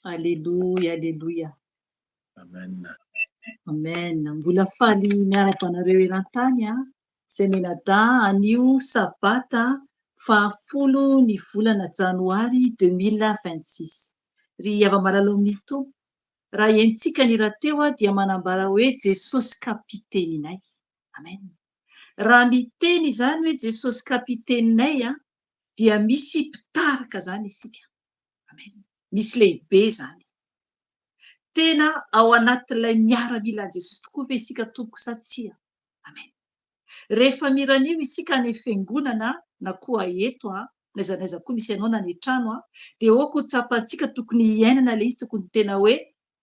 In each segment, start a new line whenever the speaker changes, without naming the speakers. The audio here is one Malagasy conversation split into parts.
Aleloia, aleloia.
Amen.
Amen. Mbola faly miarahaba anareo eran-tany a. Izay mianadahy anio sabata fahafolo ny volana janoary 2026. Ry hava-malala ao amin'ny Tompo, raha henontsika ny hira teo dia manambara hoe Jesosy kapiteninay. Amen. Raha miteny izany hoe Jesosy kapiteninay dia misy mpitarika izany isika. Amen. Misy lehibe izany. Tena ao anatin'ilay miaramila an'i Jesosy tokoa ve isika tompoko sa tsia? Amen. Rehefa miranio isika any fiangonana na koa eto a, n'aiza n'aiza koa misy anao na any an-trano a, dia aoka ho tsapantsika tokony hiainana ilay izy, tokony tena hoe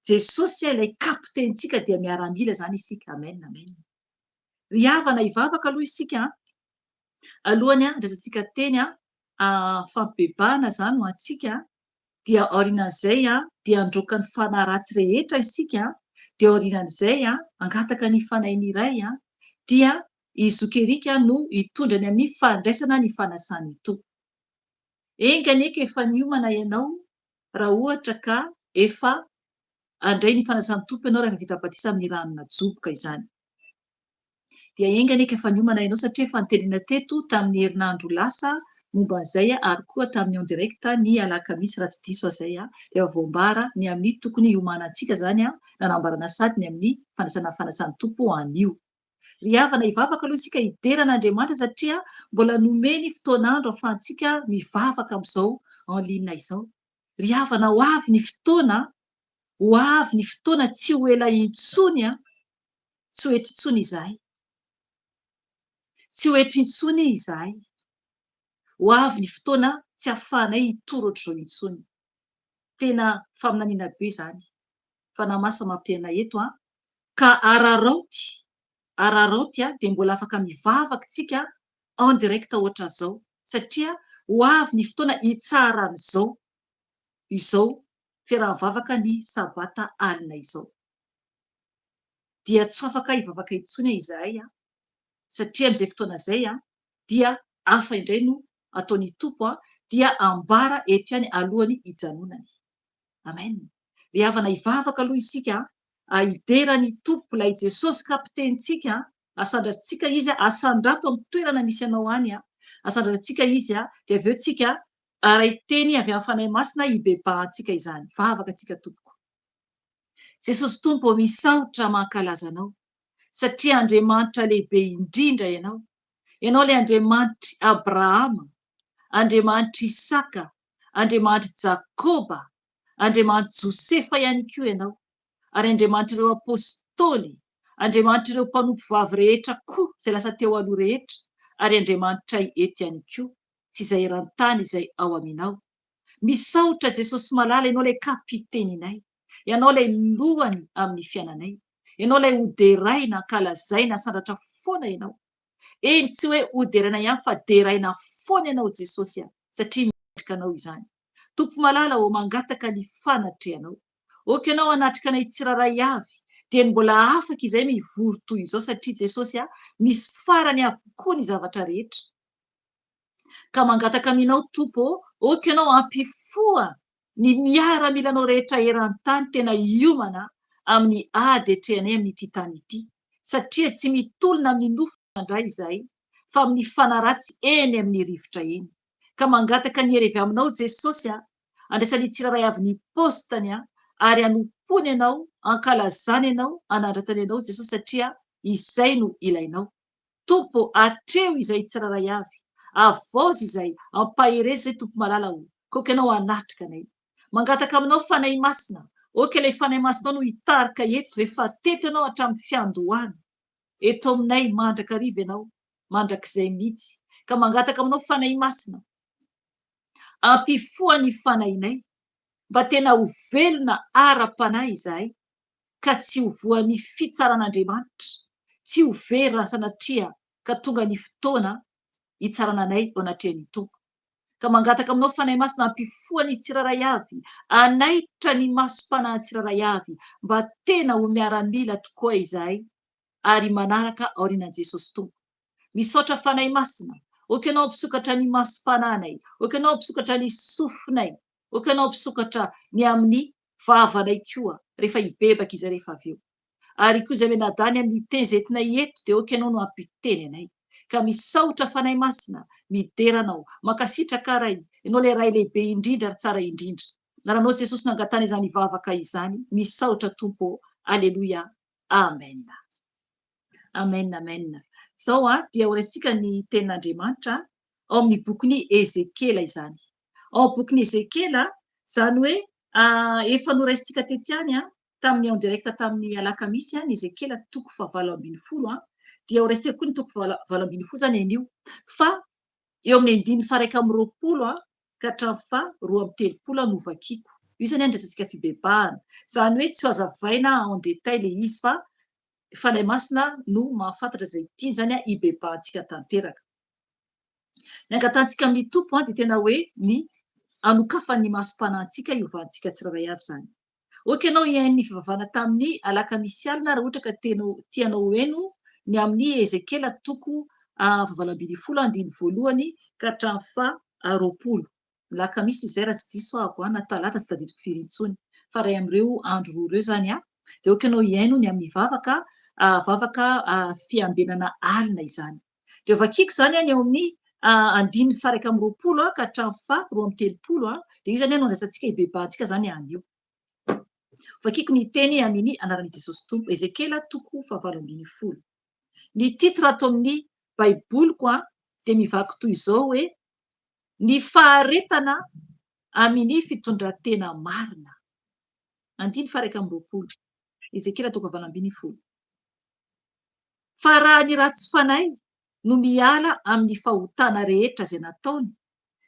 Jesosy ilay kapitenintsika dia miaramila izany isika. Amen, amen. Ry havana hivavaka aloha isika a, alohan'ny handraisantsika teny a, fampibebahana izany ho antsika dia aorianan'izay dia handroaka ny fanahy ratsy rehetra isika, dia aorianan'izay hangataka ny fanahin'ny Ray, dia i Zoky Eric no hitondra ny amin'ny fandraisana ny fanasan'ny Tompo. Enga anie ka efa niomana ianao raha ohatra ka efa handray ny fanasan'ny Tompo ianao raha efa vita batisa amin'ny rano najoboka izany. Dia enga anie ka efa niomana ianao satria efa notenenina teto tamin'ny herinandro lasa momba an'izay ary koa tamin'ny en direct ny alakamisy raha tsy diso aho izay dia efa voambara ny amin'ny tokony hiomanantsika izany nanambarana sady ny amin'ny fandraisana ny fanasan'ny Tompo anio. Ry havana hivavaka aloha isika hidera an'Andriamanitra satria mbola nomeny fotoan'andro ahafahantsika mivavaka amin'izao en ligne izao. Ry havana ho avy ny fotoana, ho avy ny fotoana tsy ho ela intsony an, tsy ho eto intsony izahay. Tsy ho eto intsony izahay. Ho avy ny fotoana tsy ahafahanay hitory ohatr'izao intsony. Tena faminaniana be izany. Fanahy Masina mampiteny anay eto an. Ka araraoty, araraoty an, dia mbola afaka mivavaka tsika en direct ohatran'izao. Satria ho avy ny fotoana hitsaharan'izao, izao fiaraha-mivavaka ny sabata alina izao. Dia tsy ho afaka hivavaka intsony izahay an. Satria amin'izay fotoana izay an, dia hafa indray no ataon'ny Tompo an, dia ambara eto ihany alohan'ny hijanonany. Amen. Ry havana hivavaka aloha isika an, hidera ny Tompo ilay Jesosy kapitenintsika an, asandratsika Izy an, asandrato amin'ny toerana misy anao any an, asandratsika Izy an, dia avy eo tsika haray teny avy amin'ny Fanahy Masina hibebahantsika izany. Vavaka tsika tompoko. Jesosy Tompo ô misaotra mankalaza Anao satria Andriamanitra lehibe indrindra Ianao. Ianao ilay Andriamanitr'i Abrahama, Andriamanitr'i Isaka, Andriamanitr'i Jakoba, Andriamanitr'i Josefa ihany koa Ianao, ary Andriamanitr'ireo Apostoly, Andriamanitr'ireo mpanompovavy rehetra koa izay lasa teo aloha rehetra, ary Andriamanitray eto ihany koa, sy izay eran-tany izay ao Aminao. Misaotra Jesosy Malala, Ianao ilay Kapiteninay. Ianao ilay lohany amin'ny fiainanay. Ianao ilay hoderaina, ankalazaina, asandratra foana Ianao. Eny, tsy hoe hoderaina ihany fa deraina foana Ianao Jesosy a, satria mendrika Anao izany. Tompo malala ô, mangataka ny fanatrehanao. Ok Ianao hanatrika anay tsirairay avy, dieny mbola afaka izay mivory toy izao satria Jesosy a, misy farany avokoa ny zavatra rehetra. Ka mangataka aminao Tompo ô, ok Ianao hampifoha ny miaramilanao rehetra eran-tany tena hiomana amin'ny ady atrehanay amin'ity tany ity, satria tsy mitolona amin'ny nofo aman-dra izahay, fa amin'ny fanahy ratsy eny amin'ny rivotra eny. Ka mangataka ny hery avy aminao Jesosy a, andraisan'ny tsirairay avy ny poste-ny a, ary hanompoany Anao, hankalazany Anao, hanandratany Anao Jesosy satria izay no ilainao. Tompo ô, atreho izay tsirairay avy. Avaozy izay, ampaherezo izay Tompo malala ô. Koka Ianao hanatrika anay. Mangataka Aminao Fanahy Masina, ok ilay Fanahy Masinao no hitarika eto, efa teto Ianao hatramin'ny fiandohana. Eto aminay mandrakariva Ianao, mandrakizay mihitsy. Ka mangataka Aminao Fanahy Masina, ampifoha ny fanahinay, mba tena ho velona ara-panahy izahay, ka tsy ho voan'ny fitsaran'Andriamanitra, tsy ho very raha sanatria ka tonga ny fotoana hitsarana anay eo anatrehan'ny Tompo. Ka mangataka aminao Fanahy Masina hampifoha ny tsirairay avy, hanaitra ny masom-panahy tsirairay avy mba tena ho miaramila tokoa izahay ary manaraka aorianan'i Jesosy Tompo. Misaotra Fanahy Masina, ok Ianao hampisokatra ny masom-panahinay, ok Ianao hampisokatra ny sofinay, ok Ianao hampisokatra ny amin'ny vavanay koa rehefa hibebaka izay rehefa avy eo. Ary koa izay mianadahy amin'ny teny izay entinay eto dia ok Ianao no hampiteny anay. Ka misaotra Fanahy Masina, midera Anao, mankasitraka Ray, Ianao ilay Ray lehibe indrindra ary tsara indrindra. Anaranao Jesosy no angatahana izany vavaka izany, misaotra Tompo ô, Aleloia, Amen. Amen amen. Izao dia horaisintsika ny tenin'Andriamanitra ao amin'ny bokin'i Ezekiela izany. Ao amin'ny bokin'i Ezekiela, izany hoe efa noraisintsika teto ihany tamin'ny en direct tamin'ny alakamisy ny Ezekiela toko faha-18, dia horaisintsika koa ny toko faha-18 izany anio. Fa eo amin'ny andininy faha-21 ka hatramin'ny faha-32 no vakiko. Io izany andraisantsika fibebahana. Izany hoe tsy ho hazavaina en détail ilay izy fa Fanahy Masina no mahafantatra izay tiany izany hibebahantsika tanteraka. Ny angatahantsika amin'ny Tompo dia tena hoe ny hanokafany ny masom-panahintsika hiovantsika tsirairay avy izany. Ok ianao hihaino ny fivavahana tamin'ny alakamisy alina raha ohatra ka tianao ho heno ny amin'ny Ezekiela toko faha-18 andininy voalohany ka hatramin'ny faha-20. Alakamisy izay raha tsy diso aho na talata tsy tadidiko firy intsony fa iray amin'ireo andro roa ireo izany dia ok ianao hihaino ny amin'ny vavaka vavaka fiambenana alina izany. Dia vakiko izany ny ao amin'ny andininy faha-21 ka hatramin'ny faha-32, dia io izany no andraisantsika hibebahantsika izany anio. Vakiko ny teny amin'ny anaran'i Jesosy Tompo, Ezekiela toko faha-18. Ny titre ato amin'ny Baiboliko dia mivaky toy izao hoe, Ny faharetana amin'ny fitondran-tena marina. Andininy faha-21. Ezekiela toko faha-18. Fa raha ny ratsy fanahy no miala amin'ny fahotana rehetra izay nataony,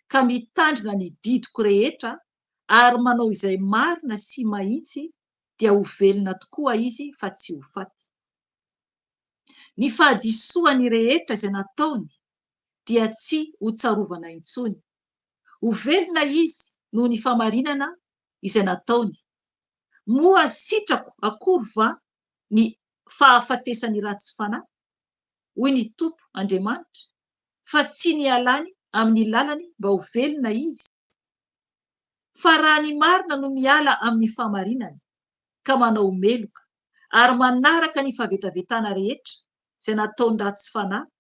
ka mitandrina ny didiko rehetra ary manao izay marina sy mahitsy, dia ho velona tokoa izy fa tsy ho faty. Ny fahadisoany rehetra izay nataony dia tsy hotsarovana intsony. Ho velona izy noho ny famarinana izay nataony. Moa sitrako akory va ny fahafatesan'ny ratsy fanahy? Hoy ny Tompo Andriamanitra, fa tsy nialany amin'ny lalany mba ho velona izy? Fa raha ny marina no miala amin'ny fahamarinany ka manao meloka ary manaraka ny fahavetavetana rehetra izay nataon'ny ratsy fanahy,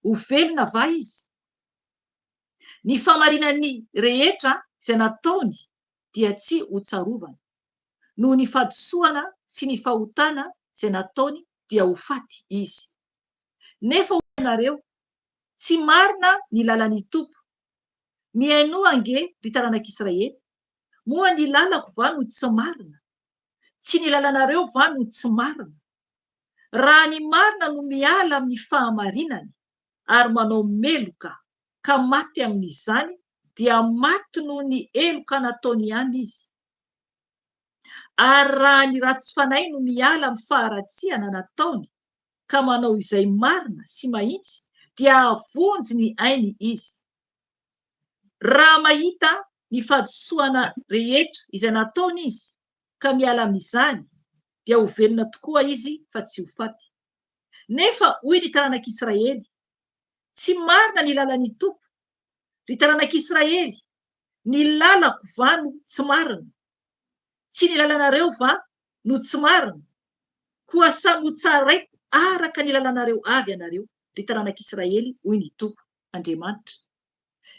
ho velona va izy? Ny fahamarinany rehetra izay nataony dia tsy hotsarovana. Noho ny fahadisoana sy ny fahotana izay nataony dia ho faty izy. Nefa hoy ianareo, Tsy marina ny lalan'ny Tompo. Mihainoa ange, ry taranak'Israely, moa ny lalako va no tsy marina? Tsy ny lalanareo va no tsy marina? Raha ny marina no miala amin'ny fahamarinany ary manao meloka ka maty amin'izany dia maty noho ny heloka nataony ihany izy. Ary raha ny ratsy fanahy no miala amin'ny faharatsiana nataony ka manao izay marina sy mahitsy dia hahavonjy ny ainy izy. Raha mahita ny fahadisoana rehetra izay nataony izy ka miala amin'izany dia ho velona tokoa izy fa tsy ho faty. Nefa hoy ny taranak'Israely, Tsy marina ny lalan'ny Tompo. Ry taranak'Israely, ny lalako va no tsy marina? Tsy ny lalanareo va no tsy marina? Koa samy hotsaraiko araka ny lalanareo avy ianareo, ry taranak'Israely, hoy ny Tompo, Andriamanitra.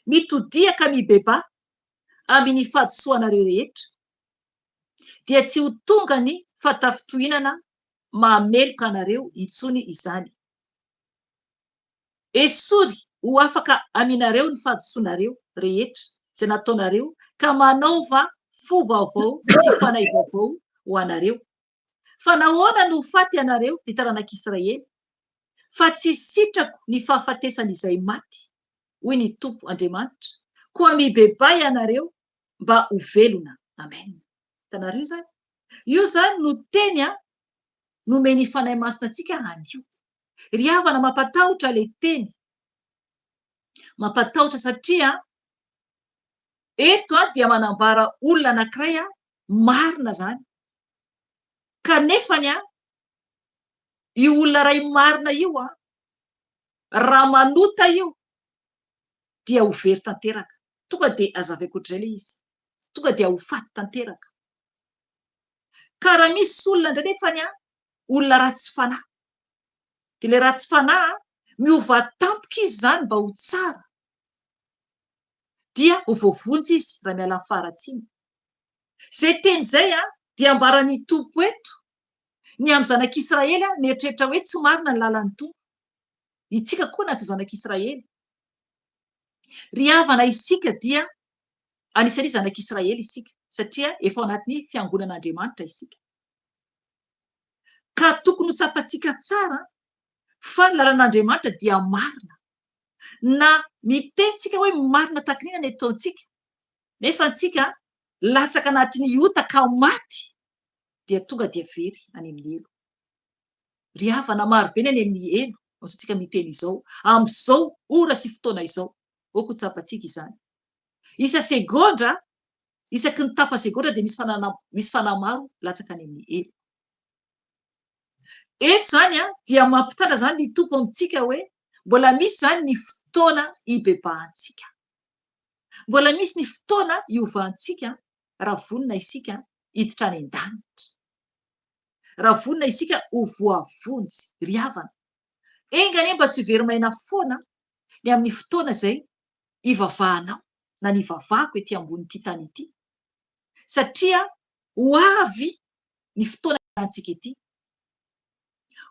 Mitodiha ka mibebaha amin'ny fahadisoanareo rehetra, dia tsy ho tonga ny fahatafintohinana mahameloka anareo intsony izany. Esory ho afaka aminareo ny fahadisoanareo rehetra izay nataonareo ka manaova fo vaovao sy fanahy vaovao ho anareo. Fa nahoana no ho faty ianareo, ry taranak'Israely? Fa tsy sitrako ny fahafatesan'izay maty, hoy ny Tompo Andriamanitra, koa mibebaha ianareo mba ho velona. Amen. Hitanareo izany? Io izany no teny nomen'ny Fanahy Masina antsika anio. Ry havana, mampatahotra ilay teny. Mampatahotra satria eto dia manambara olona anankiray marina izany. Kanefany io olona iray marina io, raha manota io dia ho very tanteraka. Tonga dia azavaiko ohatr'izay ilay izy. Tonga dia ho faty tanteraka. Ka raha misy olona indray nefany olona ratsy fanahy, dia ilay ratsy fanahy miova tampoka izy izany mba ho tsara, dia ho voavonjy izy raha miala amin'ny faharatsiana. Izay teny izay dia ambaran'ny Tompo eto ny amin'ny zanak'Israely mieritreritra hoe tsy marina ny lalan'ny Tompo. Itsika koa anaty zanak'Israely. Ry havana isika dia anisan'ny zanak'Israely isika satria efa ao anatin'ny fiangonan'Andriamanitra isika. Ka tokony ho tsapantsika tsara fa ny lalan'Andriamanitra dia marina. Na miteny tsika hoe marina tahaka ny inona ny ataontsika, nefa antsika latsaka anatin'ny ota ka maty dia tonga dia very any amin'ny helo. Ry havana, maro be ny any amin'ny helo, amin'izao tsika miteny izao, amin'izao ora sy fotoana izao. Aoka ho tsapantsika izany. Isa-segondra, isaky ny tapa-segondra dia misy fanana, misy fanahy maro latsaka any amin'ny helo. Eto izany dia mampitandra izany ny Tompo amintsika hoe mbola misy izany ny fotoana hibebahantsika. Mbola misy ny fotoana hiovantsika raha vonona isika hiditra any an-danitra. Raha vonona isika ho voavonjy, ry havana. Enga anie mba tsy ho very maina foana. Ny amin'ny fotoana izay hivavahanao na ny hivavahako ety ambonin'ity tany ity. Satria ho avy ny fotoana iainantsika ety.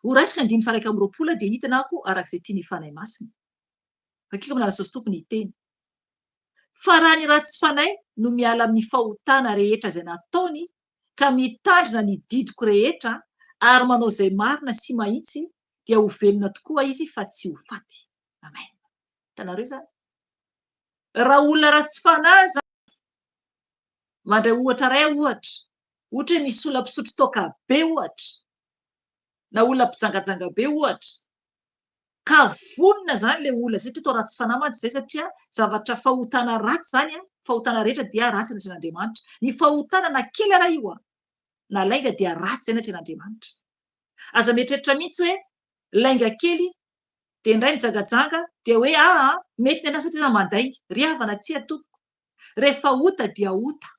Ho raisiko ny andininy faha 21 dia hidina aho araka izay tian'ny Fanahy Masina. Vakiko amin'ny alalan'i Jesosy Tompo ny teny. Fa raha ny ratsy fanahy no miala amin'ny fahotana rehetra izay nataony ka mitandrina ny didiko rehetra ary manao izay marina sy mahitsy dia ho velona tokoa izy fa tsy ho faty. Amen. Hitanareo izany? Raha olona ratsy fanahy izany, mandray ohatra iray aho ohatra, ohatra hoe misy olona mpisotro toaka be ohatra, na olona mpijangajanga be ohatra, ka vonona izany ilay olona izay, satria atao ratsy fanahy mantsy izay, satria zavatra fahotana ratsy izany an, fahotana rehetra dia ratsy anatrehan'Andriamanitra. Ny fahotana na kely ara io an, na lainga dia ratsy izay anatrehan'Andriamanitra. Aza mieritreritra mihitsy hoe lainga kely dia indray mijangajanga dia hoe aa mety ny anah satria za mandainga. Ry havana tsia tompoko. Rehefa ota dia ota.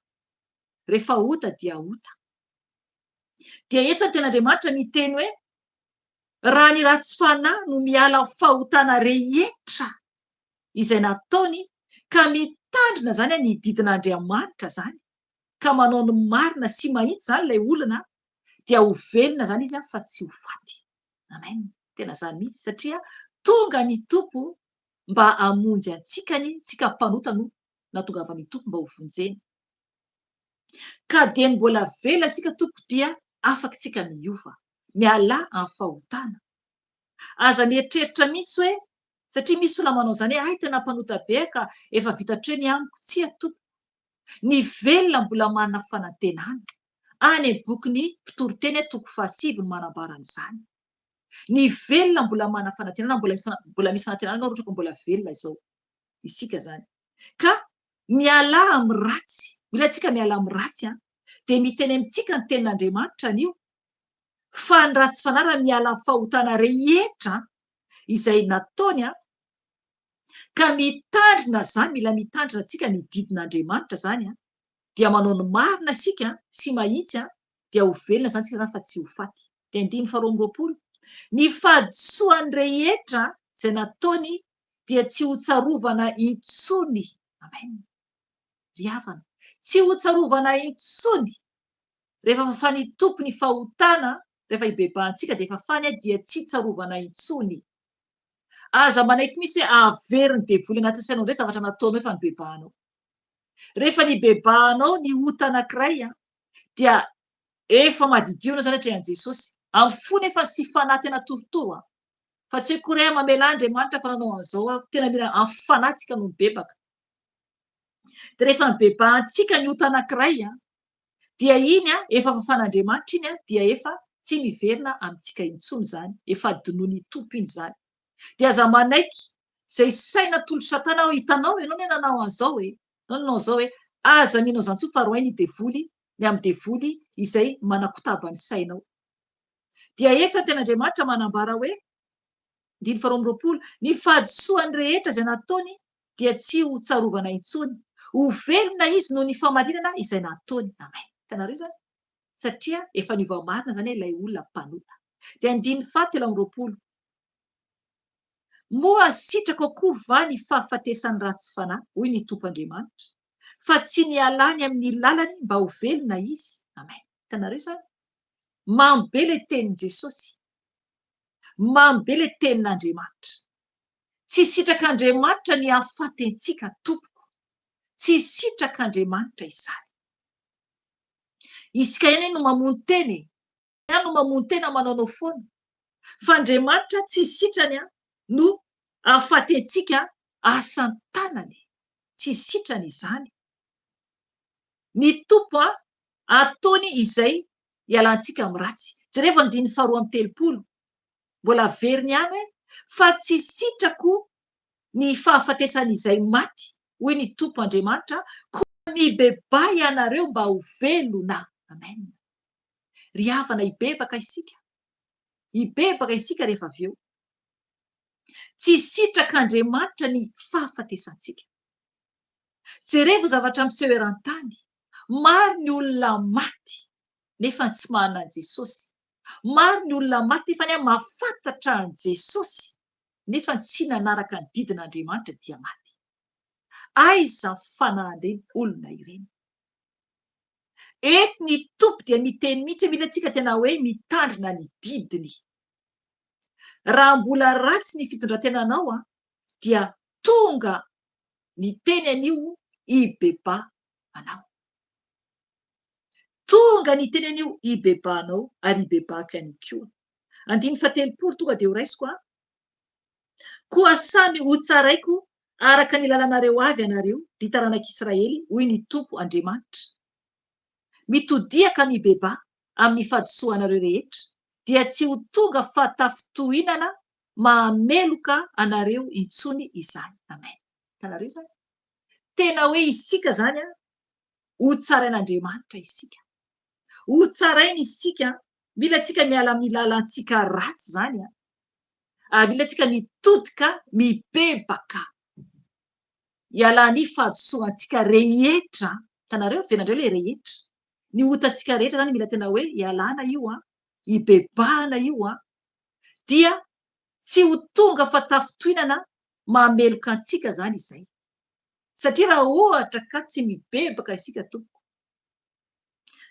Rehefa ota dia ota. Dia etsy ny tenin'Andriamanitra miteny hoe raha ny ratsy fanahy no miala amin'ny fahotana rehetra izay nataony ka mitandrina izany ny didin'Andriamanitra izany ka manao ny marina sy mahitsy izany ilay olona dia ho velona izany izy fa tsy ho faty. Amen. Tena izany mihitsy satria tonga ny Tompo mba hamonjy antsika ny tsika mpanota no natongavan'ny Tompo mba ho vonjena. Ka dieny mbola velona isika tompoko dia afaka tsika miova. Mialà amin'ny fahotana. Aza mieritreritra mihitsy hoe satria misy olona manao izany hoe hay tena mpanota be aho ka efa vita hatreo ny amiko. Tsia tompoko. Ny velona mbola manana fanantenana. Any amin'ny bokin'ny Mpitoriteny toko fahasivy no manambara an'izany. Ny velona mbola manana fanantenana, mbola misy mbola misy fanantenana ianao raha ohatra ka mbola velona izao. Isika izany. Ka mialà amin'ny ratsy. Mila antsika miala amin'ny ratsy an. Dia miteny amintsika ny tenin'Andriamanitra anio fa ny ratsy fanahy raha miala amin'ny fahotana rehetra izay nataony an, ka mitandrina izany, mila mitandrina antsika ny didin'Andriamanitra izany an, dia manao ny marina isika sy mahitsy an, dia ho velona izany tsika izany fa tsy ho faty. Dia andininy faharoa amby 20, ny fahadisoany rehetra izay nataony dia tsy ho tsarovana intsony. Amen. Ry havana, tsy ho tsarovana intsony. Rehefa fafan'ny Tompo ny fahotana, rehefa ibebahantsika dia fafany dia tsy tsarovana intsony. Aza manaiky mihitsy hoe averin'ny devoly anatin'ny sainao indray zavatra nataonao efa nibebahanao. Rehefa nibebahanao ny ota anankiray dia efa madidio ianao izany atrehan'i Jesosy. Amin'ny fo nefa sy fanahy tena torotoro an. Fa tsy hoe koa re mamelà Andriamanitra fa nanao an'izao aho. Tena mila amin'ny fanahy tsika no mibebaka. Dia rehefa nibebahantsika ny ota anankiray dia iny efa fafan'Andriamanitra iny dia efa tsy miverina amintsika intsony izany. Efa adinoin'ny Tompo iny izany. Dia aza manaiky izay saina atolotr'i Satana hoe hitanao ianao anie nanao an'izao e, ianao nanao an'izao e. Aza mino an'izany intsony fa roahin'ny devoly, ny amin'ny devoly izay manakotaba ny sainao. Dia etsy ny tenin'Andriamanitra manambara hoe, andininy faharoa amby 20, ny fahadisoany rehetra izay nataony dia tsy ho tsarovana intsony. Ho velona izy noho ny famarinana izay nataony. Amen. Hitanareo izany? Satria efa niova marina izany ilay olona mpanota. Dia andininy faha 23, Moa sitrako akory va ny fahafatesan'ny ratsy fanahy, hoy ny Tompo Andriamanitra, fa tsy nialany amin'ny lalany mba ho velona izy? Amen. Hitanareo izany? Mamy be ilay tenin'i Jesosy. Mamy be ilay tenin'Andriamanitra. Tsy sitrak'Andriamanitra ny hahafaty antsika tompoko. Tsy sitrak'Andriamanitra izany. Isika ihany no mamono tena e. Ihany no mamono tena manaonao foana. Fa Andriamanitra tsy sitrany no hahafaty antsika asan-tanany. Tsy sitrany izany. Ny Tompo ataony izay hialantsika amin'ny ratsy. Jerevo andininy faharoa amby 30. Mbola averiny ihany hoe, Fa tsy sitrako ny fahafatesan'izay maty, hoy ny Tompo Andriamanitra, koa mibebaha ianareo mba ho velona. Amen. Ry havana, hibebaka isika. Hibebaka isika rehefa avy eo. Tsy sitrak'Andriamanitra ny fahafatesantsika. Jerevo zavatra miseho eran-tany. Maro ny olona maty nefa tsy manana an'i Jesosy. Maro ny olona maty nefa anie mahafantatra an'i Jesosy. nefa tsy nanaraka ny didin'Andriamanitra dia maty. Aiza ny fanahin'ireny olona ireny? Eto ny Tompo dia miteny mihitsy hoe mila antsika tena hoe mitandrina ny didiny. Raha mbola ratsy ny fitondran-tenanao dia tonga ny teny anio hibebahanao. Tonga ny teny anio hibebahanao ary hibebahako ihany koa. Andininy fahatelopolo tonga dia horaisiko an. Koa samy hotsaraiko araka ny lalanareo avy ianareo, ry taranak'Israely, hoy ny Tompo Andriamanitra. Mitodiha ka mibebaha amin'ny fahadisoanareo rehetra, dia tsy ho tonga fahatafintohinana mahameloka anareo intsony izany. Amen. Hitanareo izany? Tena hoe isika izany an, hotsarain'Andriamanitra isika. Hotsarainy isika, mila antsika miala amin'ny lalantsika ratsy izany an. Ary mila antsika mitodika mibebaka hialan'ny fahadisoantsika rehetra. Hitanareo? Averina indray ilay rehetra. Ny otantsika rehetra izany mila tena hoe ialana io an, ibebahana io an, dia tsy ho tonga fa tafintohinana mahameloka antsika izany izay. Satria raha ohatra ka tsy mibebaka isika tompoko,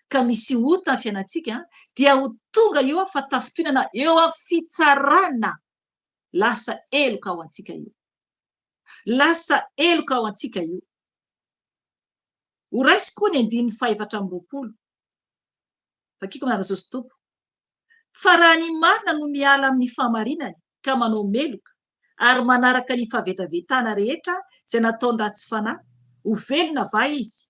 ka misy ota ny fiainantsika dia ho tonga io fa tafintohinana eo amin'ny fitsarana lasa heloka ho antsika io. Lasa heloka ho antsika io. Ho raisiko koa ny andininy faha-24. Vakiko amin'ny anaran'i Jesosy Tompo. Fa raha ny marina no miala amin'ny fahamarinany ka manao meloka ary manaraka ny fahavetavetana rehetra izay nataony ratsy fanahy, ho velona va izy?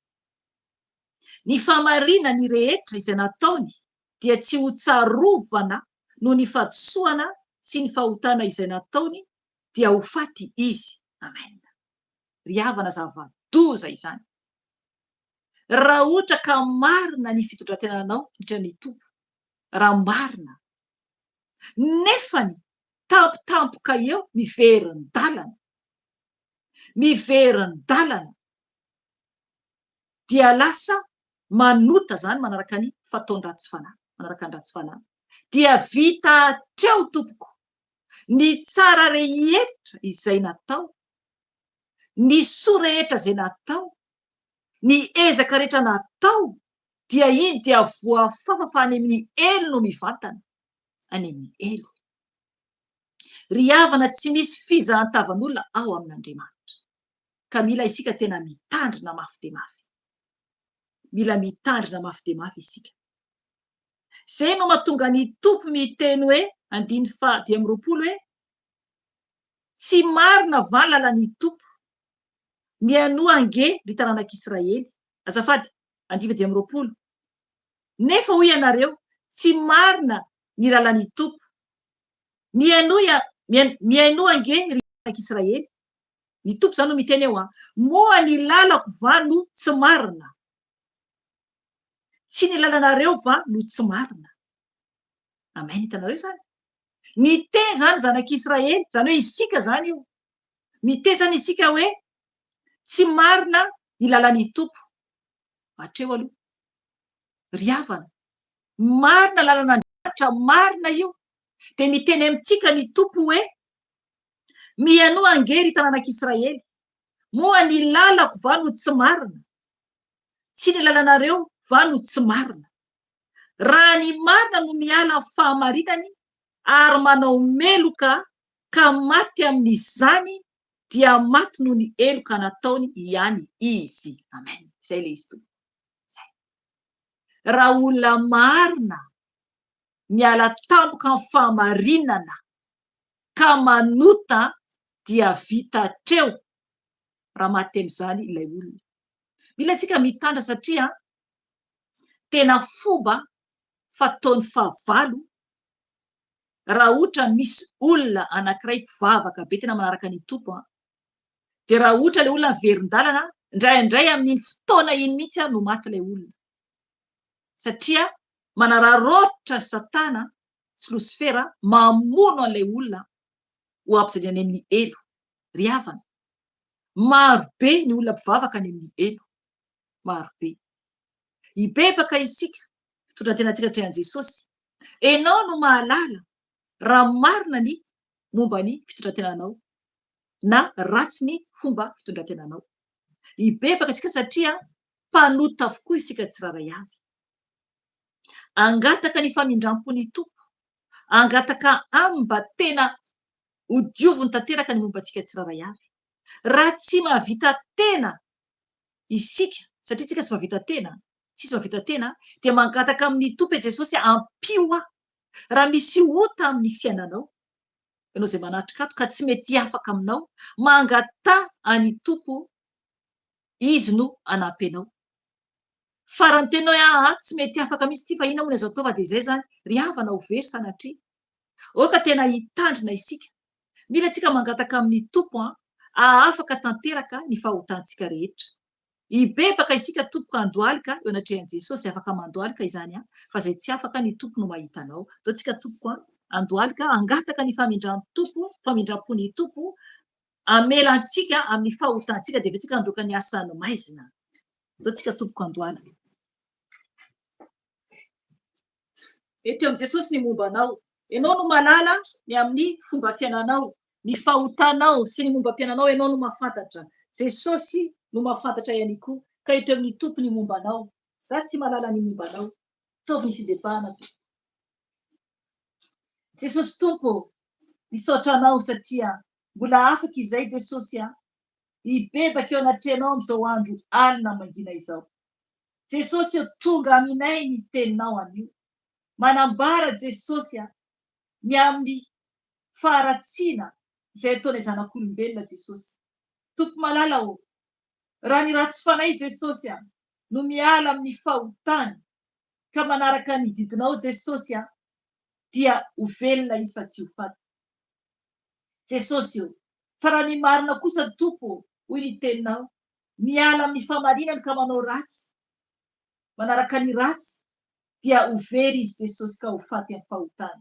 Ny fahamarinany rehetra izay nataony dia tsy ho tsarovana noho ny fahadisoana sy ny fahotana izay nataony dia ho faty izy. Amen. Ry havana zava-doza izany. Raha ohatra ka marina ny fitondran-tenanao indrindra ny Tompo, raha marina, nefany tampotampoka eo miverin-dalana, miverin-dalana, dia lasa manota izany manaraka ny fataony ratsy fanahy, manaraka ny ratsy fanahy, dia vita hatreo tompoko ny tsara rehetra izay natao, ny soa rehetra izay natao, ny ezaka rehetra natao dia iny dia voafafa fa any amin'ny helo no mivantana, any amin'ny helo. Ry havana tsy misy fizahan-tavan'olona ao amin'Andriamanitra. Ka mila isika tena mitandrina mafy dia mafy. Mila mitandrina mafy dia mafy isika. Izay no mahatonga ny Tompo miteny hoe, andininy faha 25 hoe, Tsy marina va ny lalan'ny Tompo? Mihainoa ange, ry taranak'Israely. Azafady, andininy faha 25. Nefa hoy ianareo, Tsy marina ny lalan'ny Tompo. Mihainoa, mihainoa ange, ry taranak'Israely. Ny Tompo izany no miteny eo an. Moa ny lalako va no tsy marina? Tsy ny lalanareo va no tsy marina? Amen, hitanareo izany? Niteny izany zanak'Israely, izany hoe isika izany io. Miteny izany isika hoe tsy marina ny lalan'ny Tompo. Hatreo aloha. Ry havana, marina lalan'Andriamanitra, marina io. Dia miteny amintsika ny Tompo hoe, Mihainoa ange ry taranak'Israely, moa ny lalako va no tsy marina? Tsy ny lalanareo va no tsy marina? Raha ny marina no miala amin'ny fahamarinany ary manao meloka ka maty amin'izany dia maty noho ny heloka nataony ihany izy. Amen. Izay ilay izy tompoko. Izay. Raha olona marina miala tampoka amin'ny fahamarinana ka manota dia vita hatreo raha maty amin'izany ilay olona. Mila antsika mitandra satria tena fomba fataon'ny fahavalo raha ohatra misy olona anankiray mpivavaka be tena manaraka ny Tompo an, dia raha ohatra ilay olona miverin-dalana, indraindray amin'iny fotoana iny mihitsy no maty ilay olona. Satria manararaotra Satana sy Losifera mamono an'ilay olona ho ampijaliana any amin'ny helo. Ry havana, maro be ny olona mpivavaka any amin'ny helo. Maro be. Hibebaka isika, hitondra ny tenantsika hatrany an'i Jesosy. Ianao no mahalala raha marina ny. momba ny fitondran-tenanao na ratsy ny fomba fitondran-tenanao. Hibebaka isika satria mpanota avokoa isika tsirairay avy. Hangataka ny famindram-pon'ny Tompo, hangataka Aminy mba tena ho dioviny tanteraka ny momba antsika tsirairay avy. Raha tsy mahavita tena isika, satria isika tsy mahavita tena, tsisy mahavita tena, dia mangataka amin'ny Tompo hoe Jesosy ampio aho. Raha misy ota amin'ny fiainanao, ianao izay manatrika ato ka tsy mety afaka aminao, mangataha an'i Tompo, Izy no hanampy anao. Farany teny hoe aa tsy mety afaka mihitsy ity fa inona moa ny azo atao fa dia izay izany, ry havana ho very sanatria. Aoka tena hitandrina isika. Mila tsika mangataka amin'ny Tompo an, hahafaka tanteraka ny fahotantsika rehetra. Hibebaka isika tompoko handohalika eo anatrehan'i Jesosy, izay afaka mandohalika izany an, fa izay tsy afaka ny Tompo no mahita anao. Ndao tsika tompoko an, handohalika, hangataka ny famindran'ny Tompo, famindram-pon'ny Tompo, hamela antsika amin'ny fahotantsika, dia avy eo tsika handroaka ny asan'ny maizina. Ndao tsika tompoko handohalika. Eto amin'i Jesosy ny momba anao. Ianao no mahalala ny amin'ny fomba fiainanao, ny fahotanao sy ny mombam-piainanao ianao no mahafantatra. Jesosy no mahafantatra ihany koa. Ka eto amin'ny Tompo ny momba anao. Za tsy mahalala ny momba anao. Ataovy ny fibebahana Tompoko. Jesosy Tompo ô, misaotra Anao satria mbola afaka izay Jesosy a, hibebaka eo anatrehanao amin'izao andro alina mangina izao. Jesosy ô tonga aminay ny teninao anio. Manambara Jesosy a ny amin'ny faharatsiana izay ataonay zanak'olombelona Jesosy. Tompo malala ô, raha ny ratsy fanahy Jesosy a no miala amin'ny fahotany ka manaraka ny didinao Jesosy a dia ho velona izy fa tsy ho faty. Jesosy ô, fa raha ny marina kosa Tompo ô, hoy ny teninao, miala amin'ny famarinany ka manao ratsy, manaraka ny ratsy, dia ho very izy Jesosy ka ho faty amin'ny fahotany.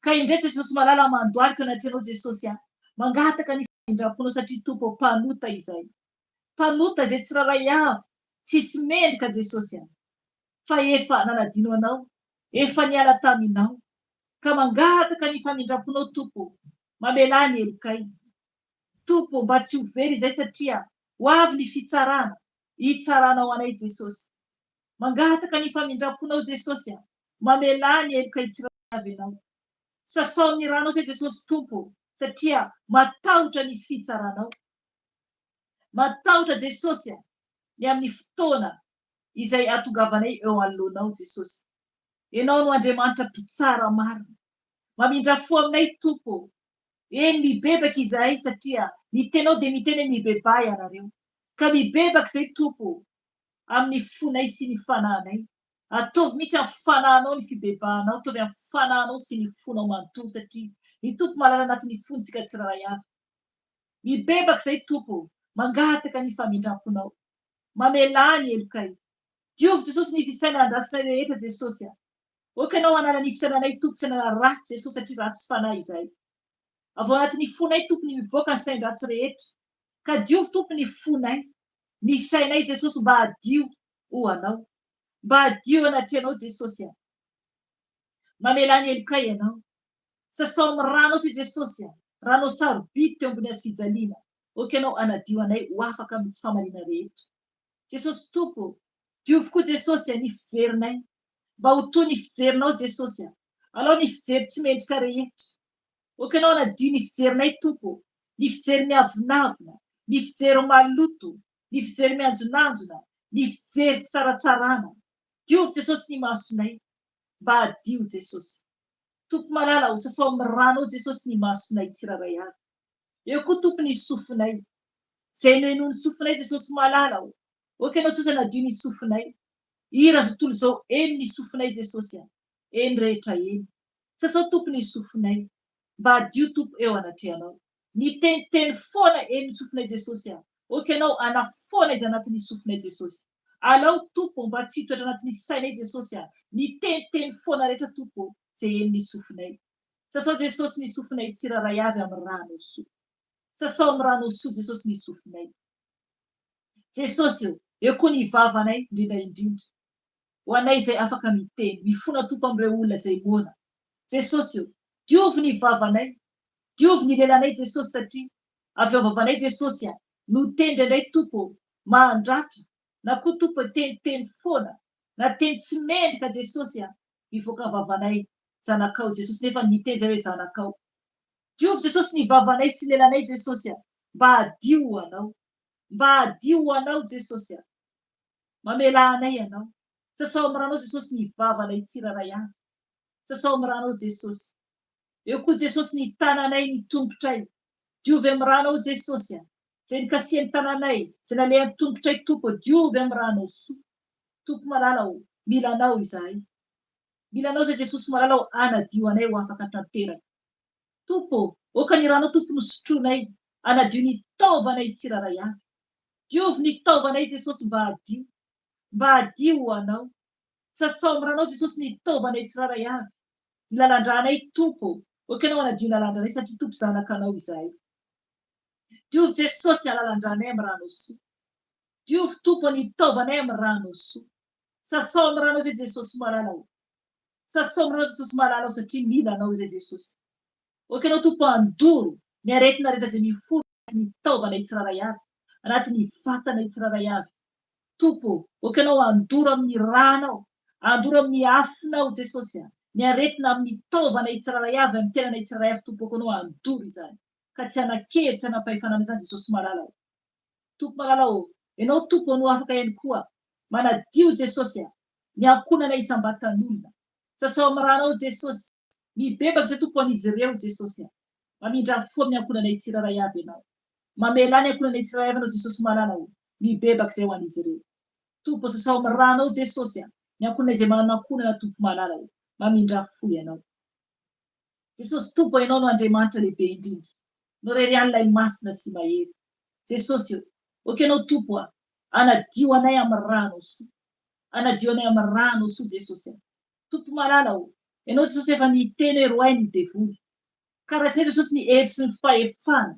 Ka indray Jesosy malala mandohalika eo anatrehanao Jesosy a, mangataka ny famindram-ponao satria Tompo ô mpanota izay. Mpanota izay tsirairay avy, tsisy mendrika Jesosy a, fa efa nanadino Anao, efa niala taminao. Ka mangataka ny famindram-ponao Tompo ô, mamelà ny helokay. Tompo ô, mba tsy ho very izay satria ho avy ny fitsarana, hitsaranao anay Jesosy. Mangataka ny famindram-ponao Jesosy a, mamelà ny heloka tsirairay avy Ianao. Sasao amin'ny ranao izay Jesosy Tompo ô, satria matahotra ny fitsaranao. Matahotra Jesosy a, ny amin'ny fotoana izay hahatongavanay eo anoloanao Jesosy. Ianao no Andriamanitra mpitsara marina. Mamindra fo aminay Tompo ô. Eny mibebaka izahay satria ny tenao dia miteny hoe mibebaha ianareo. Ka mibebaka izay Tompo ô, amin'ny fonay sy ny fanahinay. Ataovy mihitsy amin'ny fanahinao ny fibebahanao, ataovy amin'ny fanahinao sy ny fonao manontolo satria ny Tompo mahalala anatin'ny fontsika tsirairay avy. Mibebaka izay Tompo ô, mangataka ny famindram-ponao. Mamelà ny helokay. Diovy Jesosy ny fisainandrasinay rehetra Jesosy a. Ok ianao hanala ny fisainanay Tompo fisainana ratsy Jesosy satria ratsy fanahy izahay. Avy ao anatin'ny fonay Tompo ny mivoaka ny sain-dratsy rehetra. Ka diovy Tompo ny fonay, ny sainay Jesosy mba hadio ho Anao. Mba hadio anatrehanao Jesosy a. Mamelà ny helokay Ianao. Sasao amin'ny ranao se Jesosy a. Ranao sarobidy teo ambony hazo fijaliana. Ok ianao hanadio anay ho afaka amin'ny tsy famaliana rehetra. Jesosy Tompo ô, diovy koa Jesosy a ny fijerinay. Mba ho toy ny fijerinao Jesosy a! Alao ny fijery tsy mendrika rehetra. Ok ianao hanadio ny fijerinay Tompo ô! Ny fijery miavonavona, ny fijery maloto, ny fijery mianjonanjona, ny fijery fitsaratsarana. Diovy Jesosy ny masonay. Mba hadio Jesosy. Tompo malala o, sasao amin'ny ranao Jesosy ny masonay tsirairay avy. Eo koa Tompo ny sofinay. Izay nohenoin'ny sofinay Jesosy malala o. Ok ianao Jesosy hanadio ny sofinay. Hira zao tontolo izao eny ny sofinay Jesosy a! Eny rehetra eny. Sasao Tompo ny sofinay. Mba hadio Tompo eo anatrehanao. Niteniteny foana eny ny sofinay Jesosy a! Ok ianao hanafoana izy anatin'ny sofinay Jesosy. Alao Tompo mba tsy hitoetra anatin'ny sainay Jesosy a! Niteniteny foana rehetra Tompo zay eny ny sofinay. Sasao Jesosy ny sofinay tsirairay avy amin'ny ranao soa. Sasao amin'ny ranao soa Jesosy ny sofinay. Jesosy ô, eo koa ny vavanay indrindra indrindra. Ho anay izay afaka miteny, mifona Tompo amin'ireo olona izay moana. Jesosy ô, diovy ny vavanay. Diovy ny lelanay Jesosy satria avy ao vavanay Jesosy a, no teny indraindray Tompo ô, mahandratra na koa Tompo e teniteny foana na teny tsy mendrika Jesosy a, mivoaka vavanay zanakao Jesosy nefa niteny zay hoe zanakao. Diovy Jesosy ny vavanay sy lelanay Jesosy a, mba hadio ho Anao. Mba hadio ho Anao Jesosy a. Mamelà anay Ianao. Sasao amin'ny ranao Jesosy ny vavanay tsirairay avy. Sasao amin'ny ranao Jesosy. Eo koa Jesosy ny tananay ny tongotray. Diovy amin'ny ranao Jesosy a. Izay nikasihan'ny tananay, izay nalehan'ny tongotray Tompo diovy amin'ny ranao soa. Tompo malala ô, mila Anao izahay. Mila Anao izay Jesosy malala ô, anadio anay ho afaka tanteraka. Tompo ô, aoka ny ranao Tompo no sotroinay, anadio ny taovanay tsirairay avy. Diovy ny taovanay Jesosy mba hadio, mba hadio ho Anao. Sasao amin'ny ranao Jesosy ny taovanay tsirairay avy. Ny lalan-dranay Tompo ô, aoka Ianao hanadio ny lalan-dranay satria Tompo zanakanao izahay. Diovy Jesosy alalan-dranay amin'ny ranao soa. Diovy Tompo ny taovanay amin'ny ranao soa. Sasao amin'ny ranao izay Jesosy malala ô. Sasao amin'ny ranao Jesosy malala ô satria mila anao izay Jesosy. Aoka Ianao Tompo handoro ny aretina rehetra izay miforona anatin'ny taovanay tsirairay avy, anatin'ny vatanay tsirairay avy. Tompo ô, aoka Ianao handoro amin'ny ranao, handoro amin'ny afonao Jesosy a, ny aretina amin'ny taovanay tsirairay avy, amin'ny tenanay tsirairay avy Tompo aoka Ianao handoro izany ka tsy hanan-kery, tsy hanam-pahefana amin'izany izany Jesosy malala ô. Tompo malala ô, Ianao Tompo no afaka ihany koa manadio Jesosy a, ny ankohonanay isam-batan'olona. Sasao amin'ny ranao Jesosy, mibebaka izay Tompo ho an'izy ireo Jesosy a. Mamindrà fo amin'ny ankohonanay tsirairay avy Ianao. Mamelà ny ankohonanay tsirairay avy Ianao Jesosy malala ô, mibebaka izay ho an'izy ireo. Tompo ô, sasao amin'ny ranao Jesosy a, ny ankohonanay izay manana ankohonana Tompo malala ô, mamindrà fo Ianao. Jesosy Tompo ô Ianao no Andriamanitra lehibe indrindra, no irery ihany ilay masina sy mahery. Jesosy ô, ok Ianao Tompo a, anadio anay amin'ny ranao soa. Anadio anay amin'ny ranao soa Jesosy a. Tompo malala ô, Ianao Jesosy efa niteny hoe roahy ny devoly. Ka raisinay Jesosy ny hery sy ny fahefana,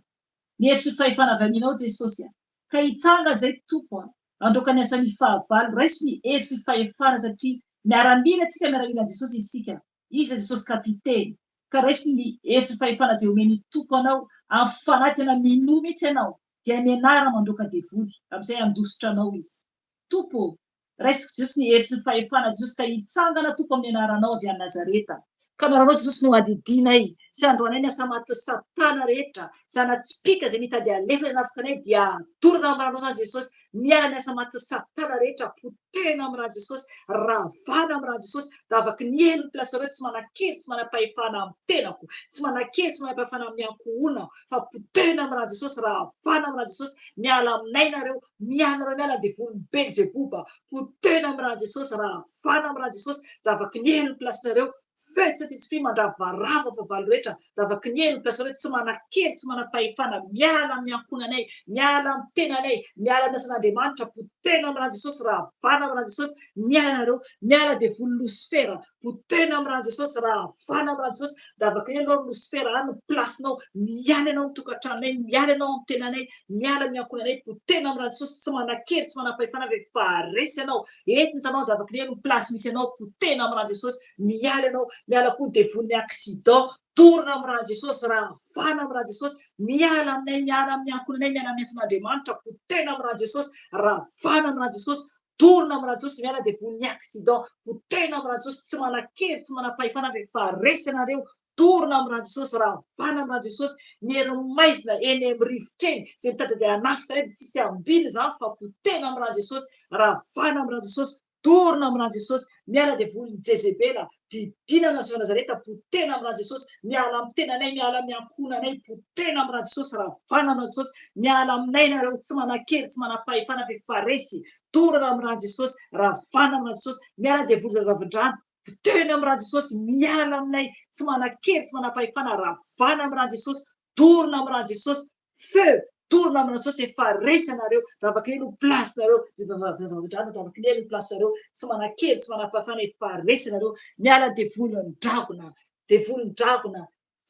ny hery sy ny fahefana avy aminao Jesosy a. Ka hitsangana izay Tompo a, handroaka ny asan'ny fahavalo, raiso ny hery sy ny fahefana satria miaramila tsika, miaramilan'i Jesosy isika. Iza Jesosy Kapiteny? Ka raiso ny hery sy fahefana izay omen'ny Tompo anao amin'ny fanahy tena minoa mihitsy ianao dia mianara mandroaka devoly amin'izay handositra anao izy. Tompo ô, raisiko Jesosy ny hery sy ny fahefana Jesosy ka hitsangana Tompo amin'ny anaranao avy any Nazareta. Ka anaranao Jesosy no andidianay sy androanay ny asa maty satana rehetra, zana-tsipìka izay mitady halefa ny hanafika anay dia adorana amin'ny ranao izany Jesosy Miala ny asa matin'i satana rehetra potehina amin'ny ran'i Jesosy, ravana amin'ny ran'i Jesosy, davaky ny helo ny place reo tsy manan-kery tsy manam-pahefana amin'ny tenako, tsy manan-kery tsy manam-pahefana amin'ny ankohonako fa potehina amin'ny ran'i Jesosy, ravana amin'ny ran'i Jesosy, miala aminay nareo, miala nareo miala devolin'i Belzeboba, potehina amin'ny ran'i Jesosy, ravana amin'ny ran'i Jesosy, davaky ny helo ny place nareo, Feo tsy aty tsy mandravarava fahavalo rehetra ravaky ny helo mpiasa reo tsy manan-kery tsy manam-pahefana miala amin'ny ankohonanay miala amin'ny tenanay miala amin'ny asan'Andriamanitra potehina amin'ny ran'i Jesosy ravana amin'ny ran'i Jesosy miala nareo miala devoly losifera potehina amin'ny ran'i Jesosy ravana amin'ny ran'i Jesosy ravaky ny helo ry losifera any ny place-nao miala ianao amin'ny tokantranonay miala ianao amin'ny tenanay miala amin'ny ankohonanay potehina amin'ny ran'i Jesosy tsy manan-kery tsy manam-pahefana fa efa resy ianao Eto ny hitanao andravako ny helo ny place misy anao potehina amin'ny ran'i Jesosy miala ianao miala koa devolin'ny accident dorana amin'ny ran'i Jesosy ravana amin'ny ran'i Jesosy miala aminay miala amin'ny ankohonanay miala amin'ny asan'Andriamanitra potehina amin'ny ran'i Jesosy ravana amin'ny ran'i Jesosy dorana amin'ny ran'i Jesosy miala devolin'ny accident potehina amin'ny ran'i Jesosy tsy manan-kery tsy manam-pahefana fa efa resy ianareo dorana amin'ny ran'i Jesosy ravana amin'ny ran'i Jesosy ny hery maizina eny amin'ny rivotra eny izay mitady andeha hanafika anay dia tsisy ambiny izany fa potehina amin'ny ran'i Jesosy ravana amin'ny ran'i Jesosy dorana amin'ny ran'i Jesosy miala devolin'i Jezebela didina amin'ny Jesosy Nazareta potehina amin'ny ran'i Jesosy miala amin'ny tenanay miala amin'ny ankohonanay potehina amin'ny ran'i Jesosy ravana amin'ny ran'i Jesosy miala aminay nareo tsy manan-kery tsy manam-pahefana fa efa resy dorana amin'ny ran'i Jesosy ravana amin'ny ran'i Jesosy miala devoly zazavavindrano Potehina amin'ny ran'i Jesosy, miala aminay, tsy manan-kery, tsy manam-pahefana, ravana amin'ny ran'i Jesosy, dorona amin'ny ran'i Jesosy, feu, dorona amin'ny ran'i Jesosy, efa resy ianareo, davaky ny helo ny place nareo, zava-drano, davaky ny helo ny place nareo, tsy manan-kery, tsy manam-pahefana, efa resy ianareo, miala devolin'ny dragona, devolin'ny dragona,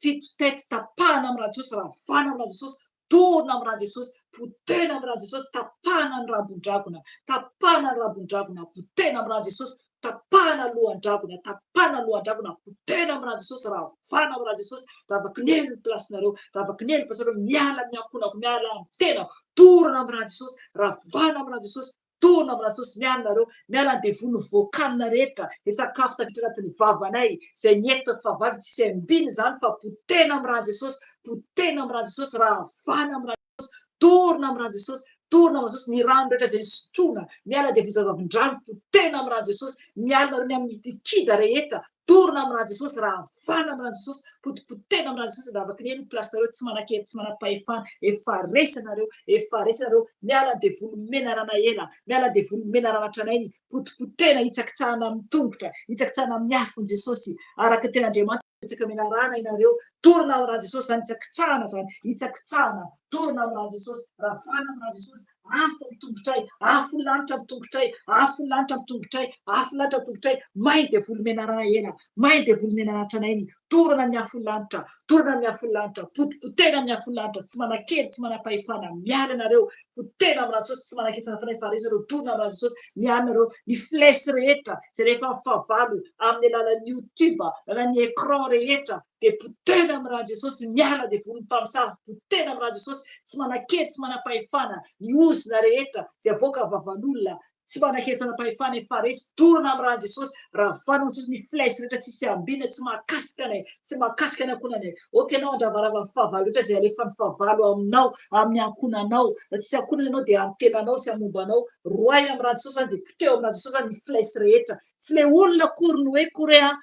fito tête tapahana amin'ny ran'i Jesosy, ravana amin'ny ran'i Jesosy, dorona amin'ny ran'i Jesosy, potehina amin'ny ran'i Jesosy, tapahana ny rambon-dragona, tapahana ny rambon-dragona, potehina amin'ny ran'i Jesosy, Tapahana lohan-dragona, tapahana lohan-dragona, potehina amin'ny ran'i Jesosy, ravana amin'ny ran'i Jesosy, ravakinely ny place-nareo, ravakinely ny place-nareo, miala amin'ny ankohonako, miala amin'ny tenako, torana amin'ny ran'i Jesosy, ravana amin'ny ran'i Jesosy, torana amin'ny ran'i Jesosy, miala nareo, miala ny devoly ny vocal rehetra, izay sakafo tafiditra anatin'ny vavanay, izay nietitra ny fahavalo, tsisy ambiny izany fa potehina amin'ny ran'i Jesosy, potehina amin'ny ran'i Jesosy, ravana amin'ny ran'i Jesosy, torona amin'ny ran'i Jesosy, torona amin'ny Jesosy, ny rano rehetra izay nisotroana, miala dia vozavavin-drano, potehina amin'ny ran'i Jesosy, miala nareo ny amin'ny liquide rehetra, torona amin'ny ran'i Jesosy, ravana amin'ny ran'i Jesosy, potipotehina amin'ny ran'i Jesosy, lavaky ny helo ny place-nareo, tsy manan-kery, tsy manam-pahefana, efa resy anareo, efa resy anareo, miala ny devoly menarana ela, miala ny devoly menarana tranainy, potipotehina, hitsakitsahana amin'ny tongotra, hitsakitsahana amin'ny afon'i Jesosy, araka ny tenin'Andriamanitra. Betsaka menarana ianareo, torina ao ran'i Jesosy zany, hitsakitsahana zany, hitsakitsahana, torina ao ran'i Jesosy, ravana am ran'i Jesosy, afo am tongotray, afo ny lanitra am tongotray, afo ny lanitra am tongotray, afo ny lanitra am tongotray, may ny devoly menarana ela, may ny devoly menarana tranainy, torana ny afo ny lanitra, torana ny afo ny lanitra, potipotehina amin'ny afo ny lanitra, tsy manan-kery, tsy manam-pahefana, miala ianareo, potehina am ran'i Jesosy, tsy manan-kery, tsy manam-pahefana, efa resy nareo, torina am ran'i Jesosy, miala nareo, ny flèche rehetra izay rehefa mifahavalo amin'ny alalan'ny youtube, alalan'ny écran rehetra dia potehina amin'ny ran'i Jesosy, miala devoly ny mpamosavy, potehina amin'ny ran'i Jesosy, tsy manan-kery, tsy manam-pahefana, ny ozona rehetra izay avoaka vavan'olona, tsy manan-kery, tsy manam-pahefana, efa resy, dorana amin'ny ran'i Jesosy, ravana amin'i Jesosy ny flèche rehetra, tsisy ambina, tsy mahakasika anay, tsy mahakasika ny ankohonanay, ok ianao handravarava ny fahavalo rehetra izay alefan'ny fahavalo aminao, amin'ny ankohonanao, raha tsisy ankohonana ianao dia amin'ny tenanao sy amin'ny momba anao, roahy amin'ny ran'i Jesosy izany dia poteho amin'ny ran'i Jesosy izany ny flèche rehetra, tsy ilay olona akory no hoe koa re an,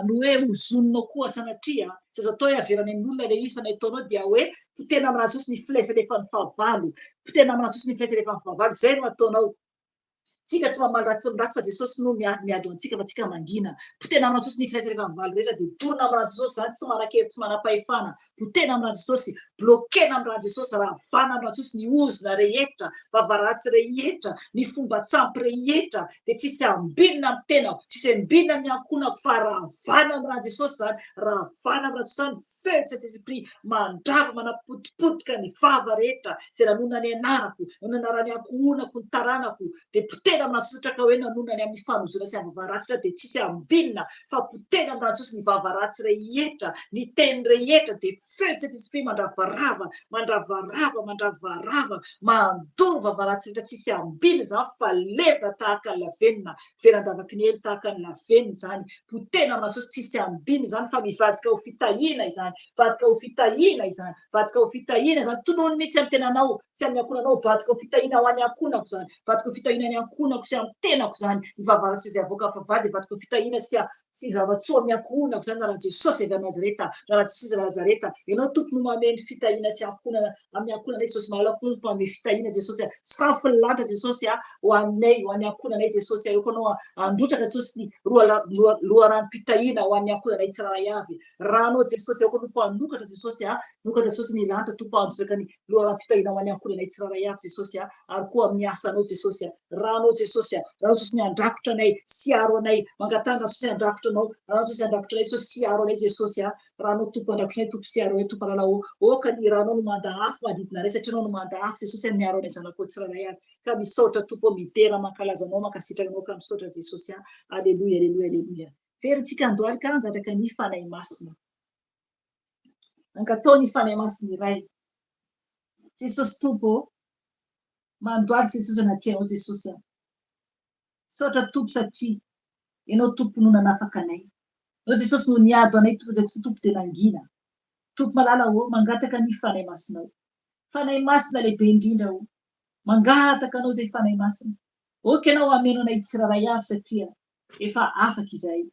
no hoe ozoninao koa sanatria an, tsy azo atao hoe averina any amin'ny olona ilay izy fa ny ataonao dia hoe potehina amin'ny ran'i Jesosy ny flèche alefan'ny fahavalo, potehina amin'ny ran'i Jesosy ny flèche alefan'ny fahavalo, izay no ataonao. Tsika tsy mamaly ratsy ny ratsy fa Jesosy no miady ho antsika fa tsika mangina. Potehina amin'ny ran'i Jesosy ny flèche alefan'ny fahavalo rehetra dia dorana amin'ny ran'i Jesosy izany, tsy manan-kery tsy manam-pahefana. Potehina amin'ny ran'i Jesosy, bloquena amin'ny ran'i Jesosy, ravana amin'ny ran'i Jesosy ny ozona rehetra, vava ratsy rehetra, ny fomba tsampy rehetra, dia tsisy ambinina amin'ny tenako, tsisy ambinina amin'ny ankohonako fa ravana amin'ny ran'i Jesosy izany, ravana amin'ny ran'i Jesosy izany, feu de Saint Esprit mandrava, manapotipotika ny vava rehetra izay nanonona ny anarako, nanonona ny anaran'ny ankohonako, ny taranako, dia potehina amin'ny ran'i Jesosy ka hoe nanonona ny amin'ny fanozona sy amin'ny vava ratsy dia tsisy ambinina fa potehina amin'ny ran'i Jesosy ny vava ratsy rehetra, ny teny rehetra dia feu de Saint Esprit mandravarava, mandravarava, mandravarava, mandoro vava ratsy rehetra tsisy ambinina izany fa levona tahaka ny lavenona, velan-davaky ny helo tahaka ny lavenona izany, potehina amin'ny ran'i Jesosy tsisy ambinina izany fa mivadika ho fitahiana izany, vadika ho fitahiana izany, vadika ho fitahiana izany, tonony mihitsy amin'ny tenanao, Tsy amin'ny ankohonanao, vadiko ho fitahiana ho an'ny ankohonako izany, vadiko ho fitahiana ny ankohonako sy amin'ny tenako izany, ny vava ratsy izay avoaka fa vady, vadiko ho fitahiana sy sy zava-tsoa amin'ny ankohonako izany, anaran'i Jesosy avy any Nazareta, anaran'i Jesosy avy Nazareta, Ianao Tompo no mamehy ny fitahiana sy ankohonana amin'ny ankohonanay Jesosy malala koa no mamehy fitahiana Jesosy a, sokafy ny lanitra Jesosy a, ho anay, ho an'ny ankohonanay Jesosy a, eo koa Anao handrotsaka Jesosy ny loharanom-pitahiana ho an'ny ankohonanay tsirairay avy, Ranao Jesosy eo koa Tompo hanokatra Jesosy a, hanokatra Jesosy ny lanitra Tompo handrotsaka ny Loharanom-pitahiana ho an'ny ankohonanay tsirairay avy Jesosy a, ary koa amin'ny asanao Jesosy a. Ranao Jesosy a, Ranao Jesosy ny handrakotra anay sy hiaro anay, mangatahana Jesosy handrakotra anao, Ranao Jesosy handrakotra anay Jesosy sy hiaro anay Jesosy a. Ranao Tompo handrakotra anay Tompo sy hiaro anay Tompo malala ô. Aoka ny Ranao no manda afo manodidina anay satria Anao no manda afo Jesosy a miaro anay zanakao tsirairay avy. Ka misaotra Tompo ô, midera mankalaza Anao, mankasitraka Anao ka misaotra Jesosy a. Aleloia, aleloia, aleloia. Verintsika andohalika hangataka ny Fanahy Masina. Ankatao ny Fanahy Masina iray. Jesosy Tompo ô, mandohalika Jesosy anatrehanao Jesosy a. Misaotra Tompo satria Ianao Tompo no nanafaka anay. Ianao Jesosy no niady ho anay Tompo izay kosa Tompo dia nangina. Tompo malala ô, mangataka ny Fanahy Masinao. Fanahy Masina lehibe indrindra ô, mangataka Anao izay Fanahy Masina. Ok Ianao hameno anay tsirairay avy satria efa afaka izahay.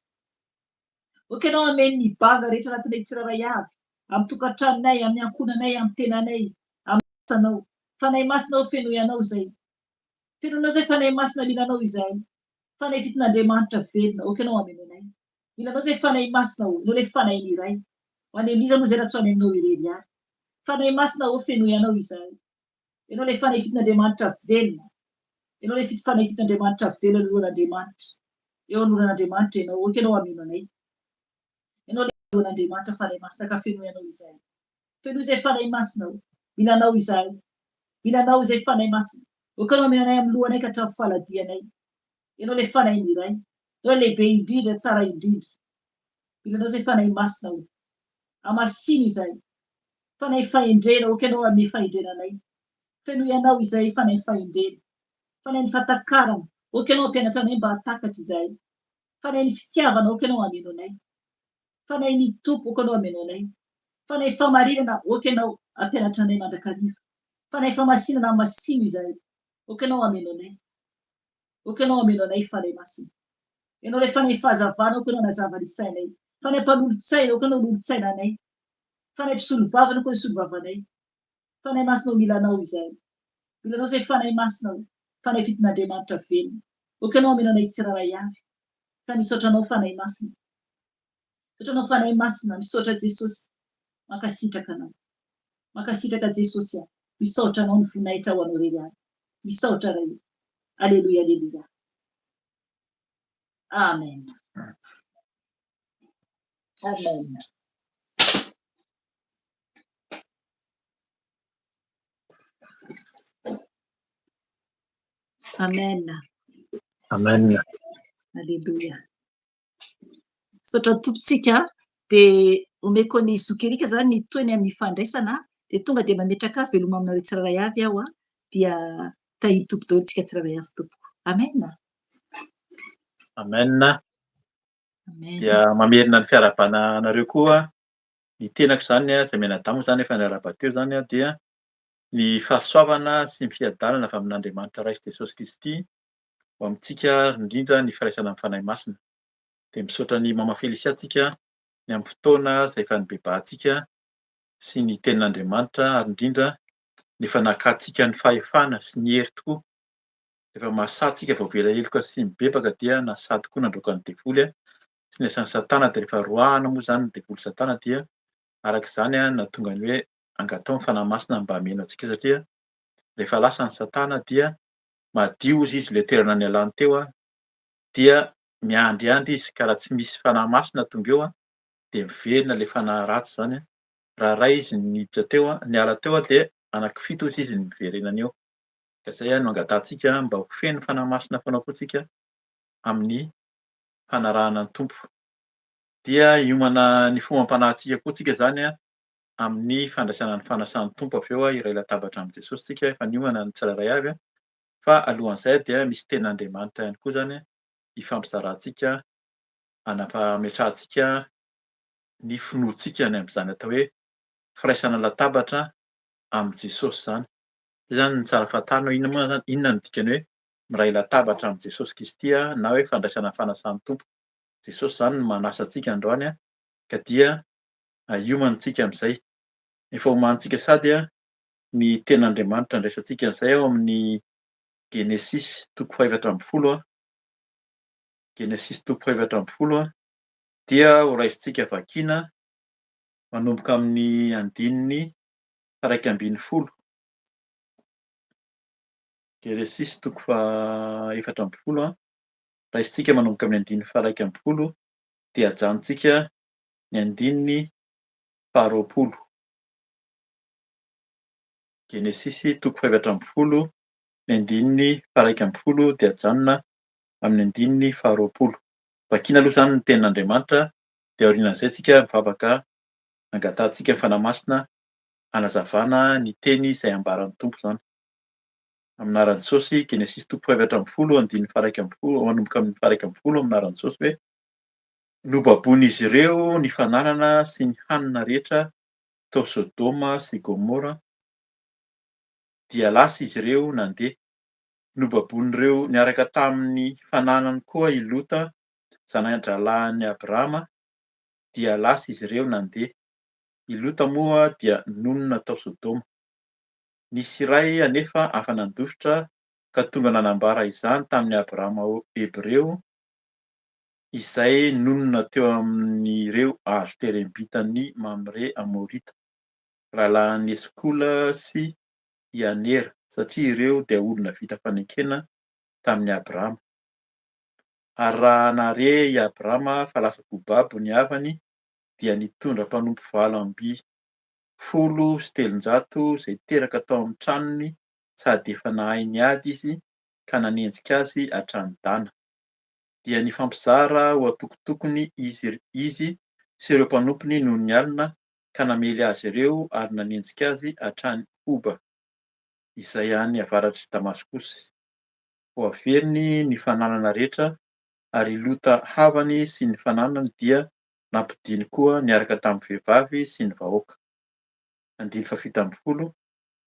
Ok ianao hameno ny banga rehetra anatinay tsirairay avy, amin'ny tokantranonay, amin'ny ankohonanay, amin'ny tenanay, amin'ny asanao. Fanahy Masina ô fenoy anao izay. Fenoinao izay Fanahy Masina mila anao izahay. Fanahy fitin'Andriamanitra velona, ok ianao hameno anay. Mila anao izay Fanahy Masina ô, ianao ilay Fanahin'ny Ray. Ho any amin'iza moa izay raha tsy ho any aminao irery ihany. Fanahy Masina ô fenoy anao izahay. Ianao ilay Fanahy fitin'Andriamanitra velona. Ianao ilay Fanahy fitin'Andriamanitra velona eo anoloan'Andriamanitra. Eo anoloan'Andriamanitra Ianao. Aoka Ianao hameno anay. Ianao ilay anoloan'Andriamanitra Fanahy Masina ka fenoy Anao izahay. Fenoy izay Fanahy Masina ô. Mila Anao izahay. Mila Anao izay Fanahy Masina. Aoka Ianao hameno anay amin'ny lohanay ka hatramin'ny faladianay. Ianao ilay Fanahin'ny Ray. Ianao lehibe indrindra, tsara indrindra. Mila Anao izay Fanahy Masina o. Hamasino izahay. Fanahy fahendrena, aoka Ianao hanome fahendrena anay. Fenoy Anao izahay Fanahy fahendrena. Fanahin'ny fahatakarana, aoka Ianao hampianatra anay mba hahatakatra izahay. Fanahin'ny fitiavana, aoka Ianao hameno anay. Fanahin'ny Tompo, aoka Ianao hameno anay. Fanahy fahamarinana, aoka Ianao hampianatra anay mandrakariva. Fanahy fahamasinana, hamasino izahay. Aoka Ianao hameno anay. Aoka Ianao hameno anay Fanahy Masina. Ianao ilay Fanahy fahazavana, aoka Ianao hanazava ny sainay. Fanahy mpanolotsaina, aoka Ianao hanolotsaina anay. Fanahy mpisolovava, aoka Ianao hisolovava anay. Fanahy Masina ô, mila Anao izahay. Mila Anao izahay Fanahy Masina ô, Fanahy fiton'Andriamanitra velona. Aoka Ianao hameno anay tsirairay avy. Fa misaotra Anao Fanahy Masina. Misaotra Anao Fanahy Masina, misaotra Jesosy. Mankasitraka Anao. Mankasitraka Jesosy a. Misaotra Anao, ny voninahitra ho Anao irery ihany. Misaotra Ray o. Aleloia aleloia. Amen. Amen. Amen.
Amen.
Aleloia. Misaotra ny Tompontsika. Dia omeko an'i Zoky Eric izany ny tohiny amin'ny fandraisana. Dia tonga dia mametraka veloma aminareo tsirairay avy aho. Dia tahin'ny Tompo daholo tsika tsirairay avy tompoko. Amen.
Amen.
Amen.
Dia mamerina ny fiarahabana anareo koa ny tenako izany, izay mianadahy moa izany efa niarahaba teo izany, dia ny fahasoavana sy ny fiadanana avy amin'Andriamanitra Ray sy Jesosy Kristy ho amintsika ary indrindra ny firaisana amin'ny Fanahy Masina. Dia misaotra an'i Mama Felicia tsika ny amin'ny fotoana izay efa nibebahantsika sy ny tenin'Andriamanitra ary indrindra ny efa nakantsika ny fahefana sy ny hery tokoa. Rehefa mahasahy tsika voavela heloka sy mibebaka dia nahasahy tokoa nandroaka ny devoly sy ny asan'i Satana dia rehefa roahana moa izany ny devoly Satana dia araka izany nahatonga ny hoe angatao ny Fanahy Masina mba hameno antsika satria rehefa lasa ny Satana dia madio ozy izy ilay toerana nialany teo dia miandriandry izy ka raha tsy misy Fanahy Masina tonga eo dia miverina ilay fanahy ratsy izany. Raha iray izy niditra teo, niala teo dia anankifito ozy izy ny miverenany eo. Ka izay no angatahantsika mba ho feno Fanahy Masina foana koa tsika amin'ny fanarahana ny Tompo. Dia hiomana ny fombam-panahintsika koa tsika izany amin'ny fandraisana ny fanasan'ny Tompo avy eo hiray latabatra amin'i Jesosy tsika, efa niomana ny tsirairay avy fa alohan'izay dia misy tenin'Andriamanitra ihany koa izany hifampizarantsika hanapametrahantsika ny finoantsika ny amin'izany atao hoe firaisana latabatra amin'i Jesosy izany. Izay izany no tsara fantarina hoe inona moa izany, inona no dikany hoe miray latabatra amin'i Jesosy Kristy na hoe fandraisana ny fanasan'ny Tompo. Jesosy izany no manasa antsika androany ka dia hiomantsika amin'izay. Efa omanintsika sady ny tenin'Andriamanitra andraisantsika an'izay ao amin'ny Genesisy toko faha-14. Genesisy toko faha-14 dia ho raisintsika vakiana manomboka amin'ny andininy faha-11. Genesisy toko faha-14, raisintsika manomboka amin'ny andininy faha-11 dia ajanontsika ny andininy faha-20. Genesisy toko faha-14, ny andininy faha-11 dia ajanona amin'ny andininy faha-20. Vakiana aloha izany ny tenin'Andriamanitra dia aorianan'izay tsika mivavaka angatahantsika ny Fanahy Masina hanazavana ny teny izay ambaran'ny Tompo izany. Amin'ny anaran'i Jesosy, Genesisy toko faha-14 andininy faha-11, manomboka amin'ny faha-11 amin'ny anaran'i Jesosy hoe nobaboin'izy ireo ny fananana sy ny hanina rehetra tao Sodoma sy Gomora, dia lasa izy ireo nandeha. Nobaboin'ireo niaraka tamin'ny fananany koa i Lota, zana-drahalahin'i Abrama, dia lasa izy ireo nandeha. I Lota moa dia nonina tao Sodoma. Nisy iray anefa afa-nandositra ka tonga nanambara izany tamin'i Abrama Hebreo, izay nonina teo amin'ireo hazo terem-bitan'i Mamre Amorita, rahalahin'i Eskola sy i Anera, satria ireo dia olona vita fanekena tamin'i Abrama. Ary raha nahare i Abrama fa lasa ho babo ny havany, dia nitondra mpanompo 318 izay teraka tao amin'ny tranony sady efa nahay niady izy ka nanenjika azy hatrany Dana. Dia nifampizara ho antokotokony izy izy sy ireo mpanompony noho ny alina ka namely azy ireo ary nanenjika azy hatrany Hoba, izay any avaratr'i Damaskosy. Voaveriny ny fananana rehetra, ary i Lota havany sy ny fananany dia nampodiany koa niaraka tamin'ny vehivavy sy ny vahoaka. Andininy fahafito ambin'ny folo.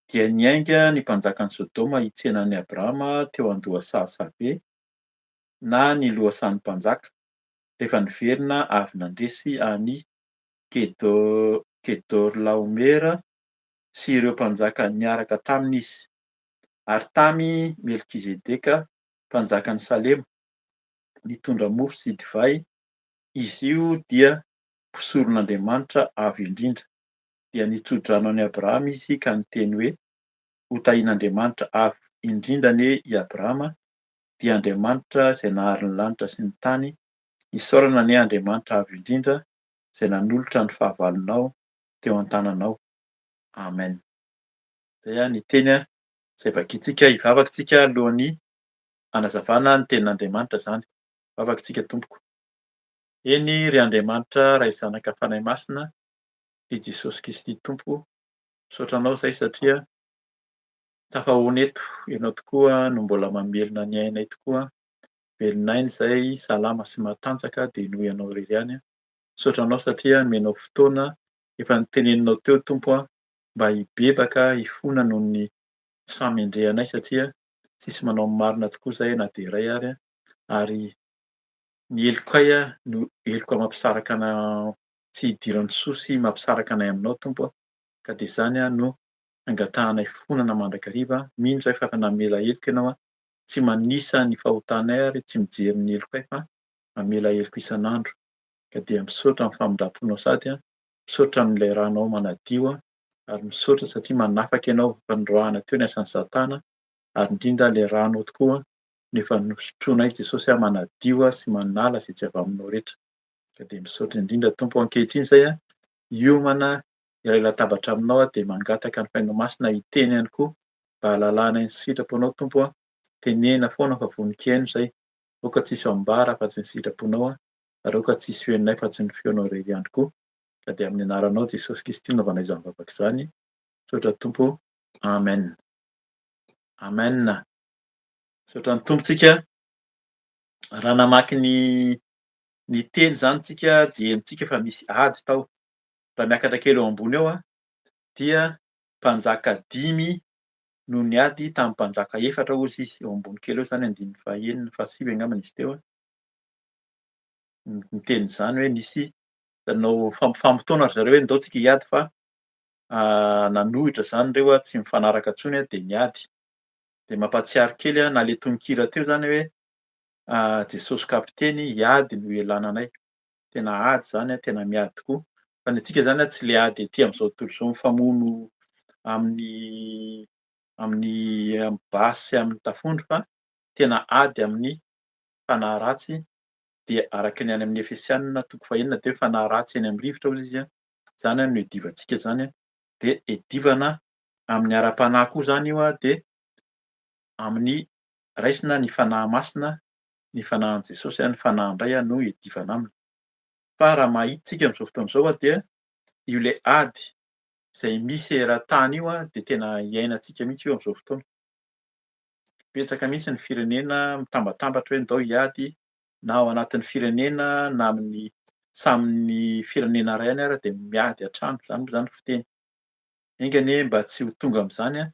Dia niainga ny mpanjakan'i Sodoma hitsena an'i Abrahama teo an-dohasaha Save, na ny lohasahan'ny mpanjaka, rehefa niverina avy nandresy an'i Kedorlaomera sy ireo mpanjaka niaraka taminy izy, ary tamy Melkizedeka mpanjakan'i Salema, nitondra mofo sy divay, izy io dia mpisoron'Andriamanitra Avo Indrindra. Dia nitso-drano an'i Abrahama izy ka niteny hoe, Hotahian'Andriamanitra Avo Indrindra anie i Abrahama, dia Andriamanitra izay nahary ny lanitra sy ny tany, isaorana anie Andriamanitra Avo Indrindra izay nanolotra ny fahavalonao teo an-tananao. Amen. Izay ny teny izay vakintsika, hivavaka isika alohan'ny hanazavana ny tenin'Andriamanitra izany. Vavaka isika tompoko. Eny ry Andriamanitra Ray Zanaka Fanahy Masina, ry Jesosy Kristy Tompo, misaotra Anao izahay satria tafahoana eto, Ianao tokoa no mbola mamelona ny ainay tokoa, velon'aina izay, salama sy matanjaka dia noho Ianao irery ihany. Misaotra Anao satria nomenao fotoana efa noteneninao teo Tompo a, mba hibebaka, hifona noho ny tsy fahamendrehanay satria tsisy manao ny marina tokoa izahay na dia iray ary, ary ny helokay no heloka mampisaraka anay tsy hidiran'ny soa sy mampisaraka anay aminao Tompo a, ka dia izany no angatahanay fonana mandrakariva, mino izahay fa efa namela heloka Ianao, tsy manisa ny fahotanay ary tsy mijery ny helokay fa mamela heloka isan'andro, ka dia misaotra amin'ny famindram-ponao sady misaotra amin'ilay ranao manadio ary misaotra satria manafaka Ianao, efa noroahana teo ny asan'i Satana ary indrindra ilay ranao tokoa no efa nosotroinay Jesosy manadio sy manala izay tsy avy aminao rehetra. Ka dia misaotra indrindra Tompo ankehitriny izay hiomana hiray latabatra aminao aho dia mangataka ny Fanahinao Masina hiteny ihany koa mba hahalalanay ny sitraponao Tompo a, tenena foana fa vonon-kihaino izay, aoka tsy hisy ho ambara afa-tsy ny sitraponao ary aoka tsy hisy ho henonay afa-tsy ny feonao irery ihany koa, ka dia amin'ny anaranao Jesosy Kristy no anaovanay izany vavaka izany, misaotra Tompo, Amen. Amen. Misaotra ny Tompo tsika, raha namaky ny ny teny izany tsika dia henontsika fa misy ady tao. Raha miakatra kely eo ambony eo dia mpanjaka dimy no niady tamin'ny mpanjaka efatra hozy izy, eo ambony kely eo izany andininy fahenina, fahasivy angambany izy teo, miteny izany hoe nisy nanao fampifamotoana ry zareo hoe ndao tsika hiady fa nanohitra izany ireo tsy mifanaraka intsony dia niady. Dia mampahatsiaro kely na ilay tononkira teo izany hoe Jesosy kapiteny hiady no hialana anay. Tena ady izany, tena miady tokoa. Fa ny antsika izany tsy ilay ady ety amin'izao tontolo izao mifamono amin'ny amin'ny amin'ny basy sy amin'ny tafondro fa tena ady amin'ny fanahy ratsy dia araka ny any amin'ny Efesianina toko fahenina dia hoe fanahy ratsy eny amin'ny rivotra hozy izy, izany no iadivantsika izany, dia iadivana amin'ny ara-panahy koa izany io dia amin'ny raisina ny fanahy masina, ny fanahin'i Jesosy, ny fanahy indray no iadivana aminy. Fa raha mahita isika amin'izao fotoana izao dia io ilay ady izay misy eran-tany io dia tena iainantsika mihitsy io amin'izao fotoana. Betsaka mihitsy ny firenena mitambatambatra hoe ndao hiady na ao anatin'ny firenena na amin'ny samy ny firenena iray ihany ary dia miady an-trano, izany moa izany ny fiteny. Enga anie mba tsy ho tonga amin'izany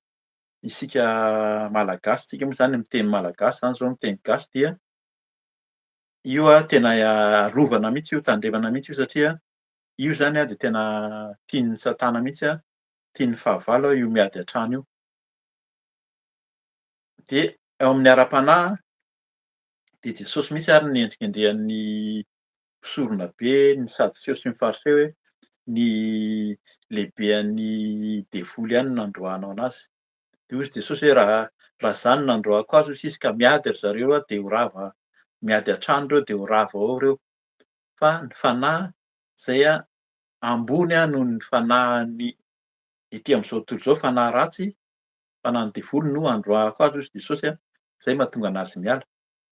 isika Malagasy, isika moa izany miteny Malagasy izany izao, miteny gasy dia io tena arovana mihitsy io, tandremana mihitsy io satria io izany dia tena tian'ny satana mihitsy, tian'ny fahavalo io miady an-trano io. Dia eo amin'ny ara-panahy dia Jesosy mihitsy ary ny endrikendrehan'ny mpisorona be, ny Sadoseo sy ny Fariseo hoe ny lehibean'ny devoly ihany no nandroahanao anazy. Dia hoy Jesosy hoe raha raha izaho no nandroahako azy hoy izy ka miady ry zareo dia ho rava, miady an-trano ireo dia ho rava ao ireo. Fa ny fanahy izay ambony noho ny fanahin'ny ety amin'izao tontolo izao, fanahy ratsy, fanahin'ny devoly no androahako azy hoy Jesosy, izay mahatonga anazy miala.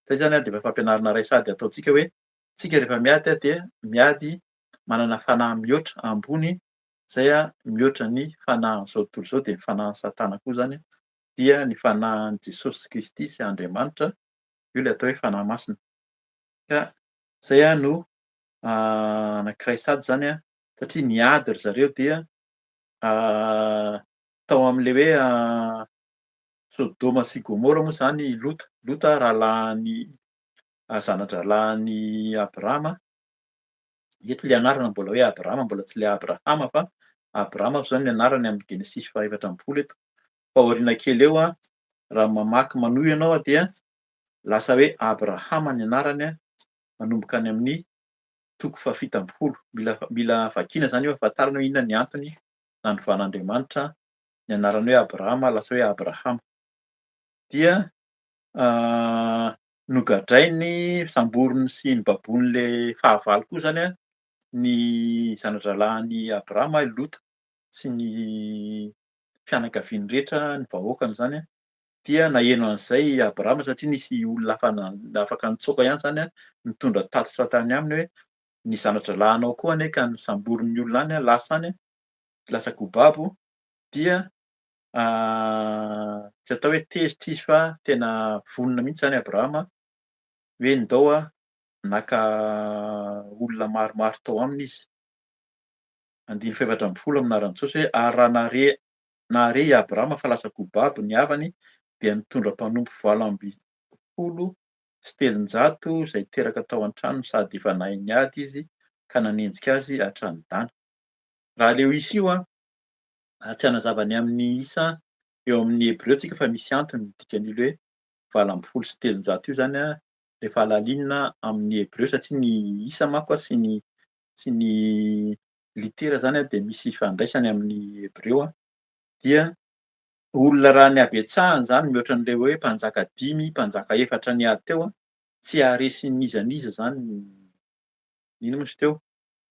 Izay izany dia efa fampianarana iray sady ataontsika hoe tsika rehefa miady dia miady manana fanahy mihoatra ambony izay mihoatra ny fanahin'izao tontolo izao dia ny fanahin'i Satana koa izany dia ny fanahin'i Jesosy Kristy sy Andriamanitra, io ilay atao hoe fanahy masina. Ka izay no anankiray sady izany satria niady ry zareo dia tao amin'ilay hoe Sodoma sy Gomora moa izany i Lota. Lota rahalahin'i zana-drahalahin'i Abrahama. Eto ilay anarana mbola hoe Abrahama, mbola tsy ilay Abrahama fa Abrahama izany ny anarany amin'ny Genesisy faha-14 eto. Fa aoriana kely eo, raha mamaky manohy ianao dia lasa hoe Abrahama ny anarany manomboka any amin'ny toko faha-17. Mila mila vakiana izany io ahafantarana hoe inona ny antony nanovan'Andriamanitra ny anarany hoe Abrahama lasa hoe Abrahama. Dia nogadrainy, samboriny sy nobaboin'ilay fahavalo koa izany ny zana-drahalahin'i Abrahama, i Lota sy ny fianakaviany rehetra, ny vahoakany izany. Dia naheno an'izay i Abrahama satria nisy olona hafa afaka nitsoaka ihany izany nitondra tatitra tany aminy hoe ny zana-drahalahinao koa anie ka nosamborin'ny olona any, lasa any, lasa kobabo. Dia tsy atao hoe tezitra izy fa tena vonona mihitsy izany Abrahama hoe ndao naka olona maromaro tao aminy izy. Andininy faha-14 amin'ny anaran'i Jesosy hoe ary raha nahare nahare i Abrahama fa lasa kobabo ny havany dia nitondra mpanompo 318 izay teraka tao an-tranony sady efa nahay niady izy ka nanenjika azy hatrany Dana. Raha ilay isa io an, tsy hanazava ny amin'ny isa eo amin'ny Hebreo tsika fa misy antony ny dikan'io hoe 318 io izany rehefa halalinina amin'ny Hebreo satria ny isa manko sy ny sy ny litera izany dia misy ifandraisany amin'ny Hebreo dia olona raha ny habetsahany izany mihoatra an'ilay hoe mpanjaka dimy, mpanjaka efatra niady teo tsy haharesy n'iza n'iza izany inona moa izy teo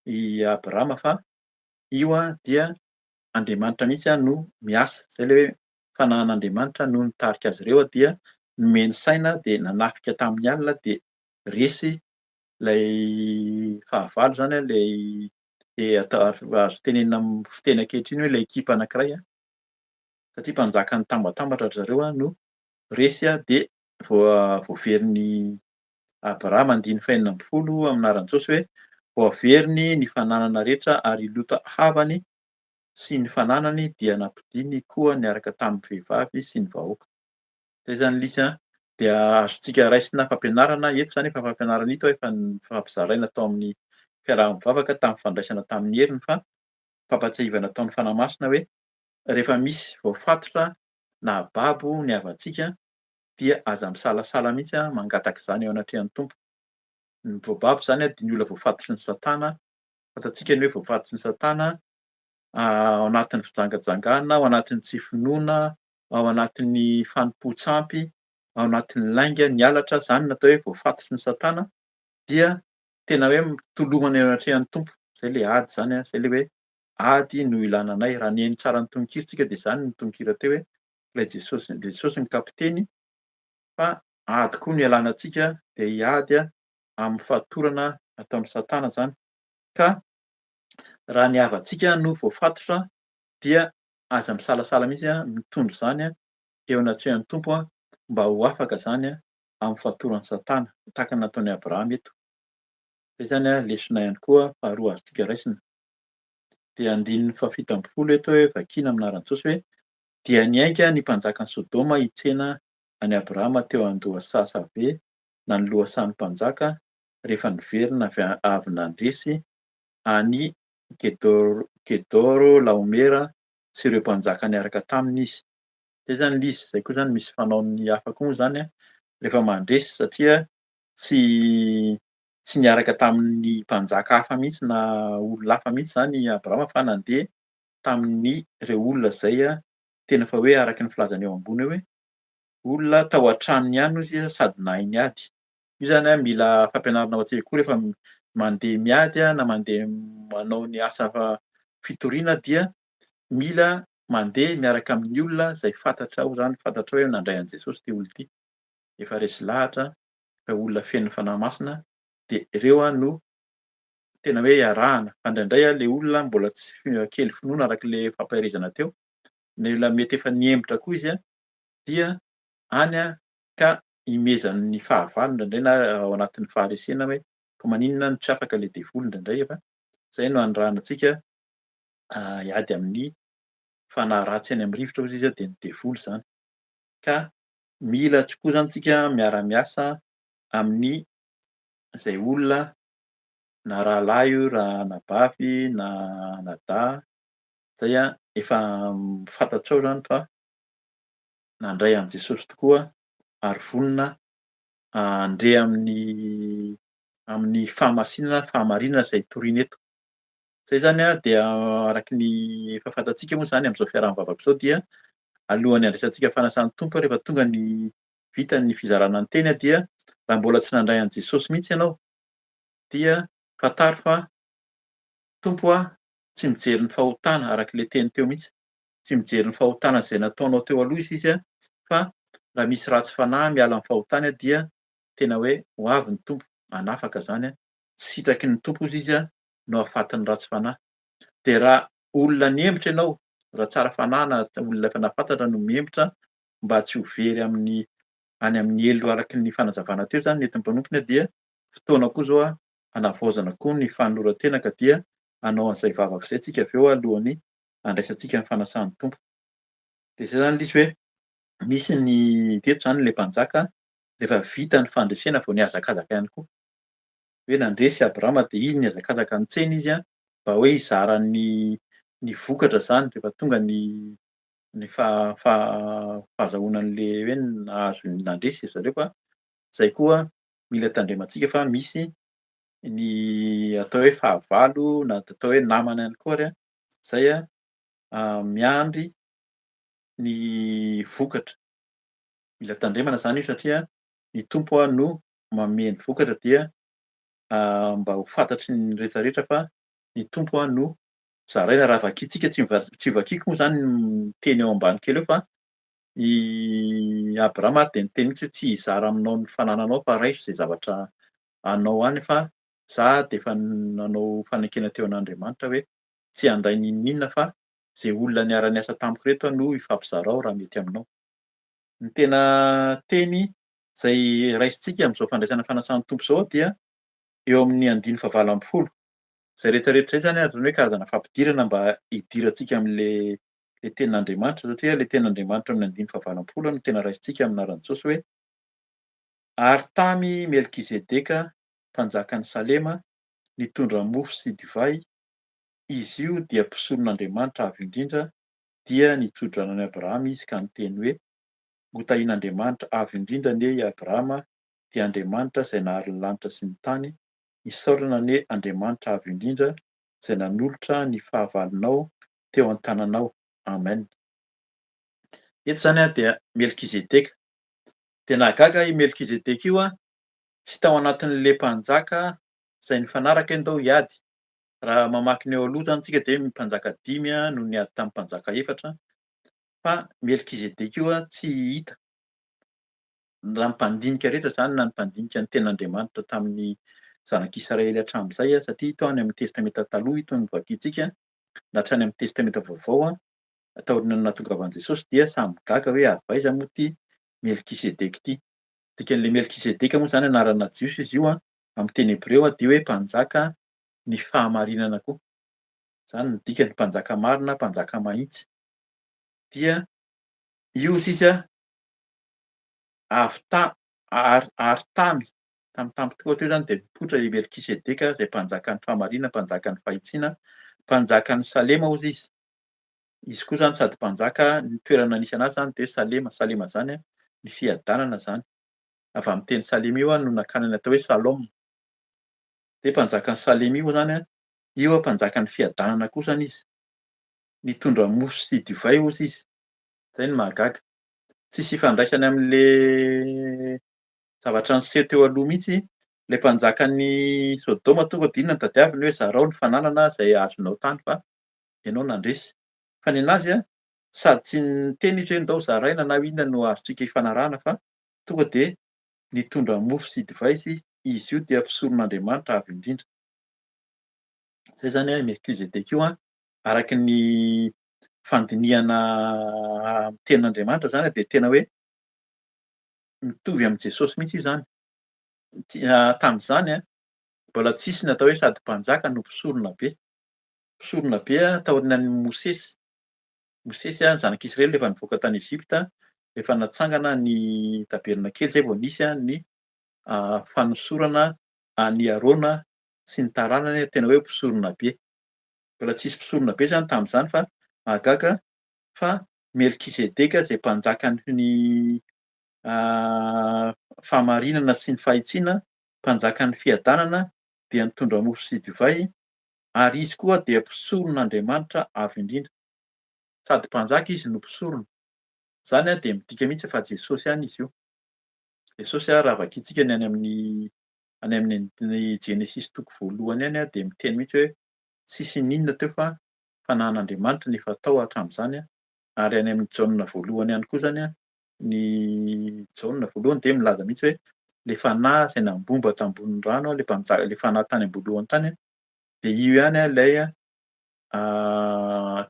i Abrahama fa io dia Andriamanitra mihitsy no miasa. Izay ilay hoe fanahin'Andriamanitra no nitarika azy ireo dia nomeny saina dia nanafika tamin'ny alina dia resy ilay fahavalo izany ilay azo tenenina amin'ny fiteny ankehitriny hoe ilay ekipa anankiray satria mpanjaka nitambatambatra ry zareo no resy dia voaverin'ny Abrahama andininy faha-16 amin'ny anaran'i Jesosy hoe, Voaveriny ny fananana rehetra ary i Lota havany sy ny fananany dia nampodiany koa niaraka tamin'ny vehivavy sy ny vahoaka. Izay izany ilay izy dia azontsika raisina fampianarana eto izany efa fampianarana hita efa nifampizaraina tao amin'ny fiaraha-mivavaka tamin'ny fandraisana tamin'ny heriny fa fampatsiahivana ataon'ny Fanahy Masina hoe rehefa misy voafatotra na babo ny havantsika dia aza misalasala mihitsy mangataka izany eo anatrehan'ny Tompo. Ny voababo izany dia ny olona voafatotry ny Satana. Fantatsika ny hoe voafatotry ny Satana ao anatin'ny fijangajangana, ao anatin'ny tsy finoana, ao anatin'ny fanompoan-tsampy, ao anatin'ny lainga, ny halatra, izany no atao hoe voafatotry ny Satana dia tena hoe mitolomana eo anatrehan'ny Tompo. Izay ilay ady izany, izay ilay hoe ady no ilana anay. Raha nihaino tsara ny tononkira tsika dia izany ny tononkira teo hoe ilay Jesosy, Jesosy ny kapiteny fa ady koa no ialana antsika dia hiady amin'ny fatorana ataon'i Satana izany ka raha ny havantsika no voafatotra dia aza misalasala mihitsy mitondra izany eo anatrehan'ny Tompo mba ho afaka izany amin'ny fatoran'i Satana tahaka ny nataon'i Abrahama eto. Izay izany lesona ihany koa faharoa azontsika raisina. Dia andininy faha-17 eto hoe vakiana amin'ny anaran'i Jesosy hoe Dia niainga ny mpanjakan'i Sodoma hitsena an'i Abrahama teo an-dohasaha Save na ny lohasahan'ny mpanjaka, rehefa niverina avy nandresy an'i Kedorlaomera sy ireo mpanjaka niaraka taminy izy. Izay izany ilay izy. Izay koa izany misy fanaon'ny hafa koa moa izany rehefa mandresy satria tsy tsy niaraka tamin'ny mpanjaka hafa mihitsy na olona hafa mihitsy izany i Abrahama fa nandeha tamin'ny ireo olona izay tena fa hoe araka ny filazana eo ambony eo hoe olona tao an-tranony ihany hozy izy sady nahay niady. Io izany mila fampianarana ho antsika koa rehefa mandeha miady na mandeha manao ny asa fitoriana dia mila mandeha miaraka amin'ny olona izay fantatrao izany, fantatrao hoe nandray an'i Jesosy ity olona ity, efa resy lahatra. fa olona feno ny Fanahy Masina dia ireo no tena hoe iarahana. Fa indraindray ilay olona mbola tsy kely finoana araka ilay fampaherezana teo, ny olona mety efa nihemotra koa izy dia any ka imezan'ny fahavalo indraindray na ao anatin'ny faharesena hoe fa maninona no tsy afaka ilay devoly indraindray efa izay no anirahana antsika hiady amin'ny fanahy ratsy any amin'ny rivotra hozy izy dia ny devoly izany. Ka mila tokoa izany tsika miara-miasa amin'ny izay olona na rahalahy io raha anabavy na anadahy izay efa fantatrao izany fa nandray an'i Jesosy tokoa ary vonona handre amin'ny amin'ny fahamasinana, fahamarinana izay toriana eto. Izay izany dia araka ny efa fantatsika moa izany amin'izao fiaraha-mivavaka izao dia alohan'ny handraisantsika fanasan'ny Tompo rehefa tonga ny vita ny fizarana ny teny dia raha mbola tsy nandray an'i Jesosy mihitsy ianao dia fantaro fa Tompo a tsy mijery ny fahotana araka ilay teny teo mihitsy, tsy mijery ny fahotana izay nataonao teo aloha izy fa raha misy ratsy fanahy miala amin'ny fahotany dia tena hoe ho avy ny Tompo hanafaka izany, tsy sitraky ny Tompo hozy izy no hahafaty ny ratsy fanahy. Dia raha olona nihemotra ianao, raha tsara fanahy na olona efa nahafantatra no mihemotra mba tsy ho very amin'ny any amin'ny helo araka ny fanazavana teo izany nentin'ny mpanompony dia fotoana koa izao hanavaozana koa ny fanoloran-tena ka dia hanao an'izay vavaka izay tsika avy eo alohan'ny handraisantsika ny fanasan'ny Tompo. Dia izay izany ilay izy hoe misy ny teto izany ilay mpanjaka rehefa vita ny fandresena vao nihazakazaka ihany koa. Hoe nandresy Abrahama dia iny nihazakazaka nitsena izy mba hoe hizara ny ny vokatra izany rehefa tonga ny ny fahazahoana an'ilay hoe nahazo nandresy ry zareo fa izay koa mila tandremantsika fa misy ny atao hoe fahavalo na atao hoe namana ihany koa ary izay miandry ny vokatra. Mila tandremana izany io satria ny Tompo no manome ny vokatra dia mba ho fantatry ny rehetra rehetra fa ny Tompo no zaraina. Raha vakintsika, tsy vakiko moa izany ny teny eo ambany kely eo fa i Abrahama ary dia niteny mihitsy hoe tsy hizara aminao ny fanananao fa raiso izay zavatra anao any fa za dia efa nanao fanekena teo an'Andriamanitra hoe tsy handray n'inon'inona fa izay olona niara-niasa tamiko ireto no ifampizarao raha mety aminao. Ny tena teny izay raisintsika amin'izao fandraisana fanasan'ny Tompo izao dia eo amin'ny andininy fahavalo ambin'ny folo. Izay rehetra rehetra izay izany ohatran'ny hoe karazana fampidirana mba hidirantsika amin'ilay ilay tenin'Andriamanitra satria ilay tenin'Andriamanitra amin'ny andininy fahavalo ambin'ny folo no tena raisintsika amin'ny anaran'i Jesosy hoe ary tamy Melkizedeka mpanjakan'i Salema nitondra mofo sy divay, izy io dia mpisoron'Andriamanitra Avo Indrindra dia nitso-drano an'i Abrahama izy ka niteny hoe, Hotahian'Andriamanitra Avo Indrindra anie i Abrahama, dia Andriamanitra izay nahary ny lanitra sy ny tany, isaorana anie Andriamanitra Avo Indrindra izay nanolotra ny fahavalonao teo an-tananao. Amen. Eto izany dia Melkizedeka. Dia nahagaga io Melkizedeka io, tsy tao anatin'ilay mpanjaka izay nifanaraka hoe ndao hiady. Raha mamaky ny eo aloha izany isika dia mpanjaka dimy no niady tamin'ny mpanjaka efatra, fa Melkizedeka io tsy hita. Raha ny mpandinika rehetra izany na ny mpandinika ny tenin'Andriamanitra tamin'ny zanak'Israely hatramin'izay, satria ito any amin'ny Testamenta Taloha ito no vakintsika, na hatrany amin'ny Testamenta Vaovao, taorian'ny nahatongavan'i Jesosy dia samy gaga hoe avy aiza moa ity Melkizedeka ity. Dikan'ilay Melkizedeka moa izany anarana jiosy izy io, amin'ny teny hebreo dia hoe mpanjaka ny fahamarinana koa. Izany no dikany, mpanjaka marina, mpanjaka mahitsy. Dia io sisa avy ta ary ary tamy tamitampy tokoa teo izany dia nipoitra i Melkisedeka izay mpanjakan'ny fahamarinana, mpanjakan'ny fahitsiana, mpanjakan'i Salema hozy izy. Izy koa izany sady mpanjaka, ny toerana nisy anazy izany dia Salema, Salema izany ny fiadanana izany. Avy amin'ny teny Salema io no nakana ny atao hoe Salom. Dia mpanjakan'i Salema io izany, io mpanjakan'ny fiadanana koa izany izy. Nitondra mofo sy divay hozy izy. Izay no mahagaga. Tsisy ifandraisany amin'ilay zavatra niseho teo aloha mihitsy. Ilay mpanjakan'i Sodoma tonga dia inona no tadiaviny hoe zarao ny fananana izay azonao tany fa ianao nandresy. Fa ny an'azy sady tsy niteny izy hoe ndao zaraina na inona no azontsika ifanarahana fa tonga dia Nitondra mofo sy divay izy, izy io dia mpisoron'Andriamanitra avo indrindra. Izay izany i Melkizedeka io, araka ny fandinihana ny tenin'Andriamanitra izany dia tena hoe mitovy amin'i Jesosy mihitsy io izany. Tamin'izany mbola tsisy ny atao hoe sady mpanjaka no mpisorona be. Mpisorona be taorianan'i Mosesy. Mosesy, ny zanak'Israely rehefa nivoaka tany Egypta, rehefa natsangana ny tabernakely izay vao nisy ny fanosorana an'i Arona sy ny taranany tena hoe mpisorona be. Mbola tsisy mpisorona be izany tamin'izany fa mahagaga fa Melkizedeka izay mpanjakan'ny fahamarinana sy ny fahitsiana, mpanjakan'ny fiadanana dia nitondra mofo sy divay ary izy koa dia mpisoron'Andriamanitra avo indrindra. Sady mpanjaka izy no mpisorona. Izany dia midika mihitsy fa Jesosy ihany izy io. Jesosy raha vakintsika ny any amin'ny any amin'ny Genesisy toko voalohany any dia miteny mihitsy hoe tsisy n'inona teo fa fanahin'Andriamanitra no efa tao hatramin'izany ary any amin'ny Jaona voalohany ihany koa izany ny Jaona voalohany dia milaza mihitsy hoe ilay fanahy izay nambomba tambonin'ny rano, ilay mpanjaka, ilay fanahy tany am-boalohany tany dia io ihany ilay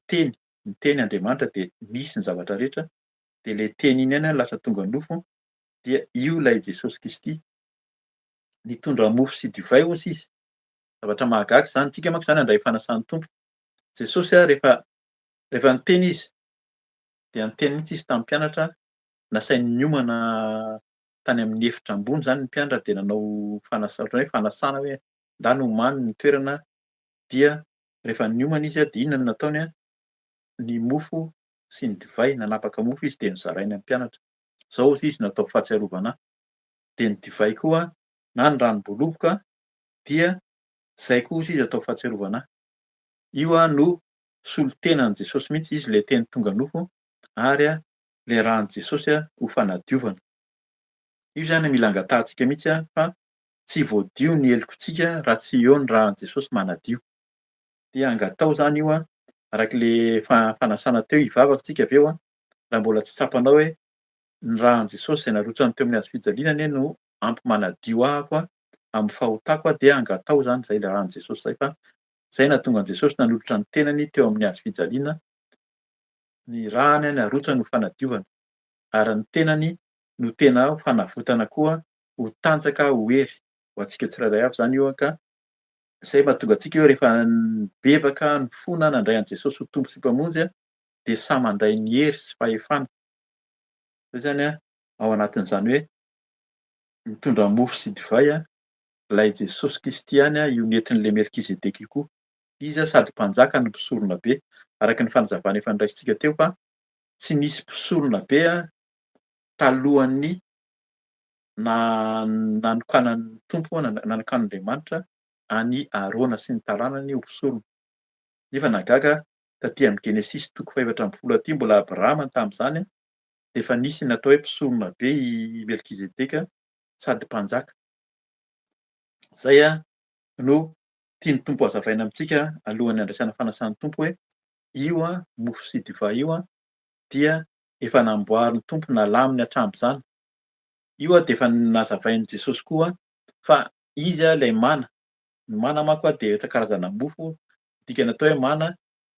teny, ny teny Andriamanitra dia misy ny zavatra rehetra dia ilay teny iny ihany lasa tonga nofo dia io ilay Jesosy Kristy nitondra mofo sy divay hozy izy. Zavatra mahagaga izany. Tsika manko izany handray fanasan'ny Tompo. Jesosy rehefa rehefa niteny izy dia niteny mihitsy izy tamin'ny mpianatra, nasainy niomana tany amin'ny efitra ambony izany ny mpianatra dia nanao fanasa ohatran'ny hoe fanasana hoe ndany omany ny toerana dia rehefa niomana izy dia inona no nataony? Ny mofo sy ny divay, nanapaka mofo izy dia nozarainy amin'ny mpianatra. Izao hozy izy no atao fahatsiarovana ahy. Dia ny divay koa na ny ranom-boaloboka dia izay koa hozy izy atao fahatsiarovana ahy. Io no solontenan'i Jesosy mihitsy, izy ilay teny tonga nofo ary ilay ran'i Jesosy ho fanadiovana. Io izany mila angatahantsika mihitsy fa tsy voadio ny helokontsika raha tsy eo ny ran'i Jesosy manadio. Dia angatao izany io araka ilay fanasana teo, hivavaka tsika avy eo raha mbola tsy tsapanao hoe ny ran'i Jesosy izay narotsany teo amin'ny hazo fijaliana anie no ampy manadio ahako amin'ny fahotako dia angatao izany izay ilay ran'i Jesosy izay fa izay nahatonga an'i Jesosy nanolotra ny tenany teo amin'ny hazo fijaliana, ny rany narotsany ho fanadiovana ary ny tenany no tena ho fanavotana koa ho tanjaka ho hery ho antsika tsirairay avy izany io ka izay mahatonga antsika hoe rehefa nibebaka nifona nandray an'i Jesosy ho Tompo sy Mpamonjy dia samy mandray ny hery sy fahefana. Izay izany ao anatin'izany hoe mitondra mofo sy divay ilay Jesosy Kristy ihany io nentin'ilay Melkizedeka io koa. Izy sady mpanjaka no mpisorona be, araka ny fanazavana efa noraisintsika teo fa tsy nisy mpisorona be talohan'ny nanokanan'ny Tompo, nanokanan'Andriamanitra an'i Arona sy ny taranany ho mpisorona. Nefa nahagaga, taty amin'ny Genesisy toko fahefatra ambin'ny folo aty, mbola Abrahama tamin'izany, dia efa nisy natao hoe mpisorona be i Melkizedeka sady mpanjaka. Izay no tian'ny Tompo hazavaina amintsika alohan'ny handraisana fanasan'ny Tompo hoe io mofo sy divay io dia efa namboarin'ny Tompo nalaminy hatramin'izany. Io dia efa nazavain'i Jesosy koa fa izy ilay mana. Ny mana manko dia karazana mofo, ny dikany atao hoe mana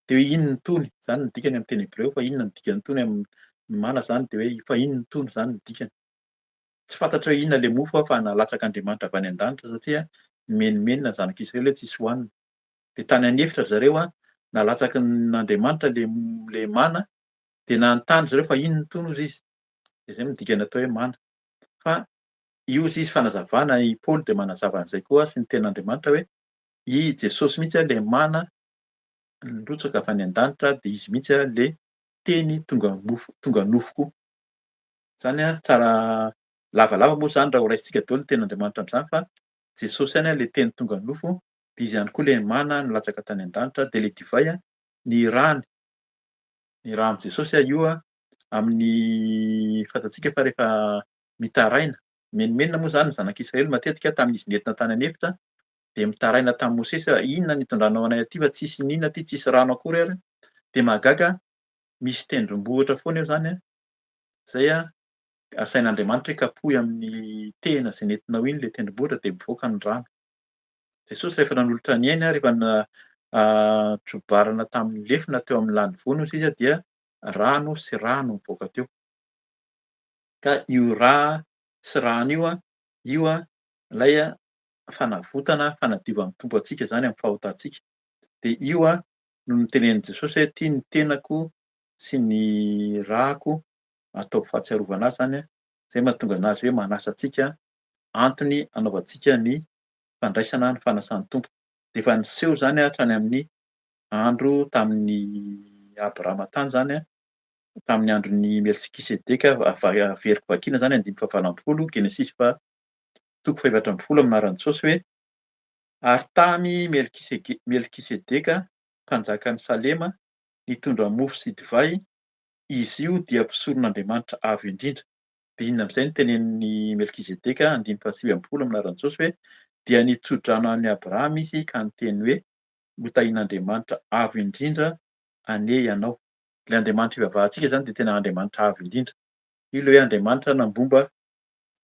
dia hoe iny ny tony, izany no dikany amin'ny teny hebreo fa inona no dikany tony amin'ny mana izany dia hoe fa iny ny tony izany no dikany. Tsy fantatra hoe inona ilay mofo fa nalatsak'Andriamanitra avy any an-danitra satria nimenomenona ny zanak'Israely hoe tsisy hohanina. Dia tany an'efitra ry zareo nalatsakin'Andriamanitra ilay mana dia nanontany ry zareo fa inona itony hozy izy. Dia izay no dikany atao hoe mana. Fa io hozy izy fanazavana, i Paoly dia manazava an'izay koa sy ny tenin'Andriamanitra hoe i Jesosy mihitsy ilay mana nirotsaka avy any an-danitra dia izy mihitsy ilay teny tonga mofo, tonga nofo koa. Izany tsara lavalava moa izany raha ho raisintsika daholo ny tenin'Andriamanitra amin'izany fa Jesosy ihany ilay teny tonga nofo dia izy ihany koa ilay mana nilatsaka tany an-danitra dia ilay divay ny rany, ny ran'i Jesosy io amin'ny fantatsika fa rehefa mitaraina, mimenomenona moa izany ny zanak'Israely matetika tamin'izy nentina tany an'efitra dia mitaraina tamin'i Mosesy hoe inona ny nitondranao anay aty fa tsisy n'inona aty, tsisy rano akory ary dia mahagaga misy tendrombohitra foana eo izany izay. Asain'Andriamanitra hoe kapohy amin'ny tehina izay nentinao iny ilay tendrombohitra dia mivoaka ny rano. Jesosy rehefa nanolotra ny ainy, rehefa trobarana tamin'ny lefona teo amin'ny lanivoany hozy izy dia rano sy rà no nivoaka teo. Ka io rà sy rano io, io ilay fanavotana, fanadiovan'ny Tompo antsika izany amin'ny fahotantsika. Dia io no notenenin'i Jesosy hoe ity ny tenako sy ny ràko ataovy fahatsiarovana azy izany, izay mahatonga an'azy hoe manasa antsika, antony anaovantsika ny fandraisana ny fanasan'ny Tompo. Dia efa niseho izany hatrany amin'ny andro tamin'ny Abrahama tany izany, tamin'ny andron'i Melkisedeka, averiko vakiana izany andininy fahavalo ambin'ny folo, Genesisy faha toko fahefatra ambin'ny folo amin'ny anaran'i Jesosy hoe, Ary tamy Melkisedeka mpanjakan'i Salema nitondra mofo sy divay, izy io dia mpisoron'Andriamanitra Avo Indrindra. Dia inona amin'izay no tenenin'i Melkizedeka, andininy fahasivy ambin'ny folo amin'ny anaran'i Jesosy hoe, Dia nitso-drano an'i Abrahama izy ka niteny hoe, Hotahian'Andriamanitra Avo Indrindra anie ianao. Ilay Andriamanitra ivavahantsika izany dia tena Andriamanitra Avo Indrindra. Io ilay hoe Andriamanitra nambomba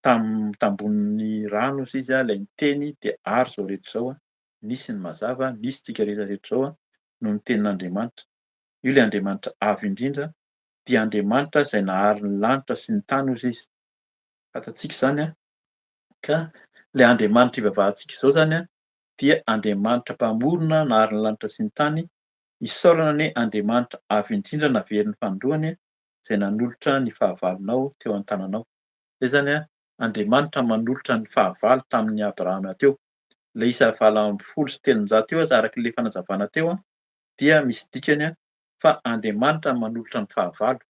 tam tambonin'ny rano hozy izy, ilay niteny dia ary izao rehetra izao, nisy ny mazava, nisy isika rehetra rehetra izao noho ny tenin'Andriamanitra. Io ilay Andriamanitra Avo Indrindra, dia Andriamanitra izay nahary ny lanitra sy ny tany hozy izy. Fantatsika izany an! Ka ilay Andriamanitra ivavahantsika izao izany an, dia Andriamanitra Mpamorona nahary ny lanitra sy ny tany, isaorana anie Andriamanitra Avo Indrindra naveriny fanindroany izay nanolotra ny fahavalonao teo an-tananao. Izay izany an, Andriamanitra manolotra ny fahavalo tamin'i Abrahama teo. Ilay isa 318 io aza araka ilay fanazavana teo an, dia misy dikany fa Andriamanitra manolotra ny fahavalo.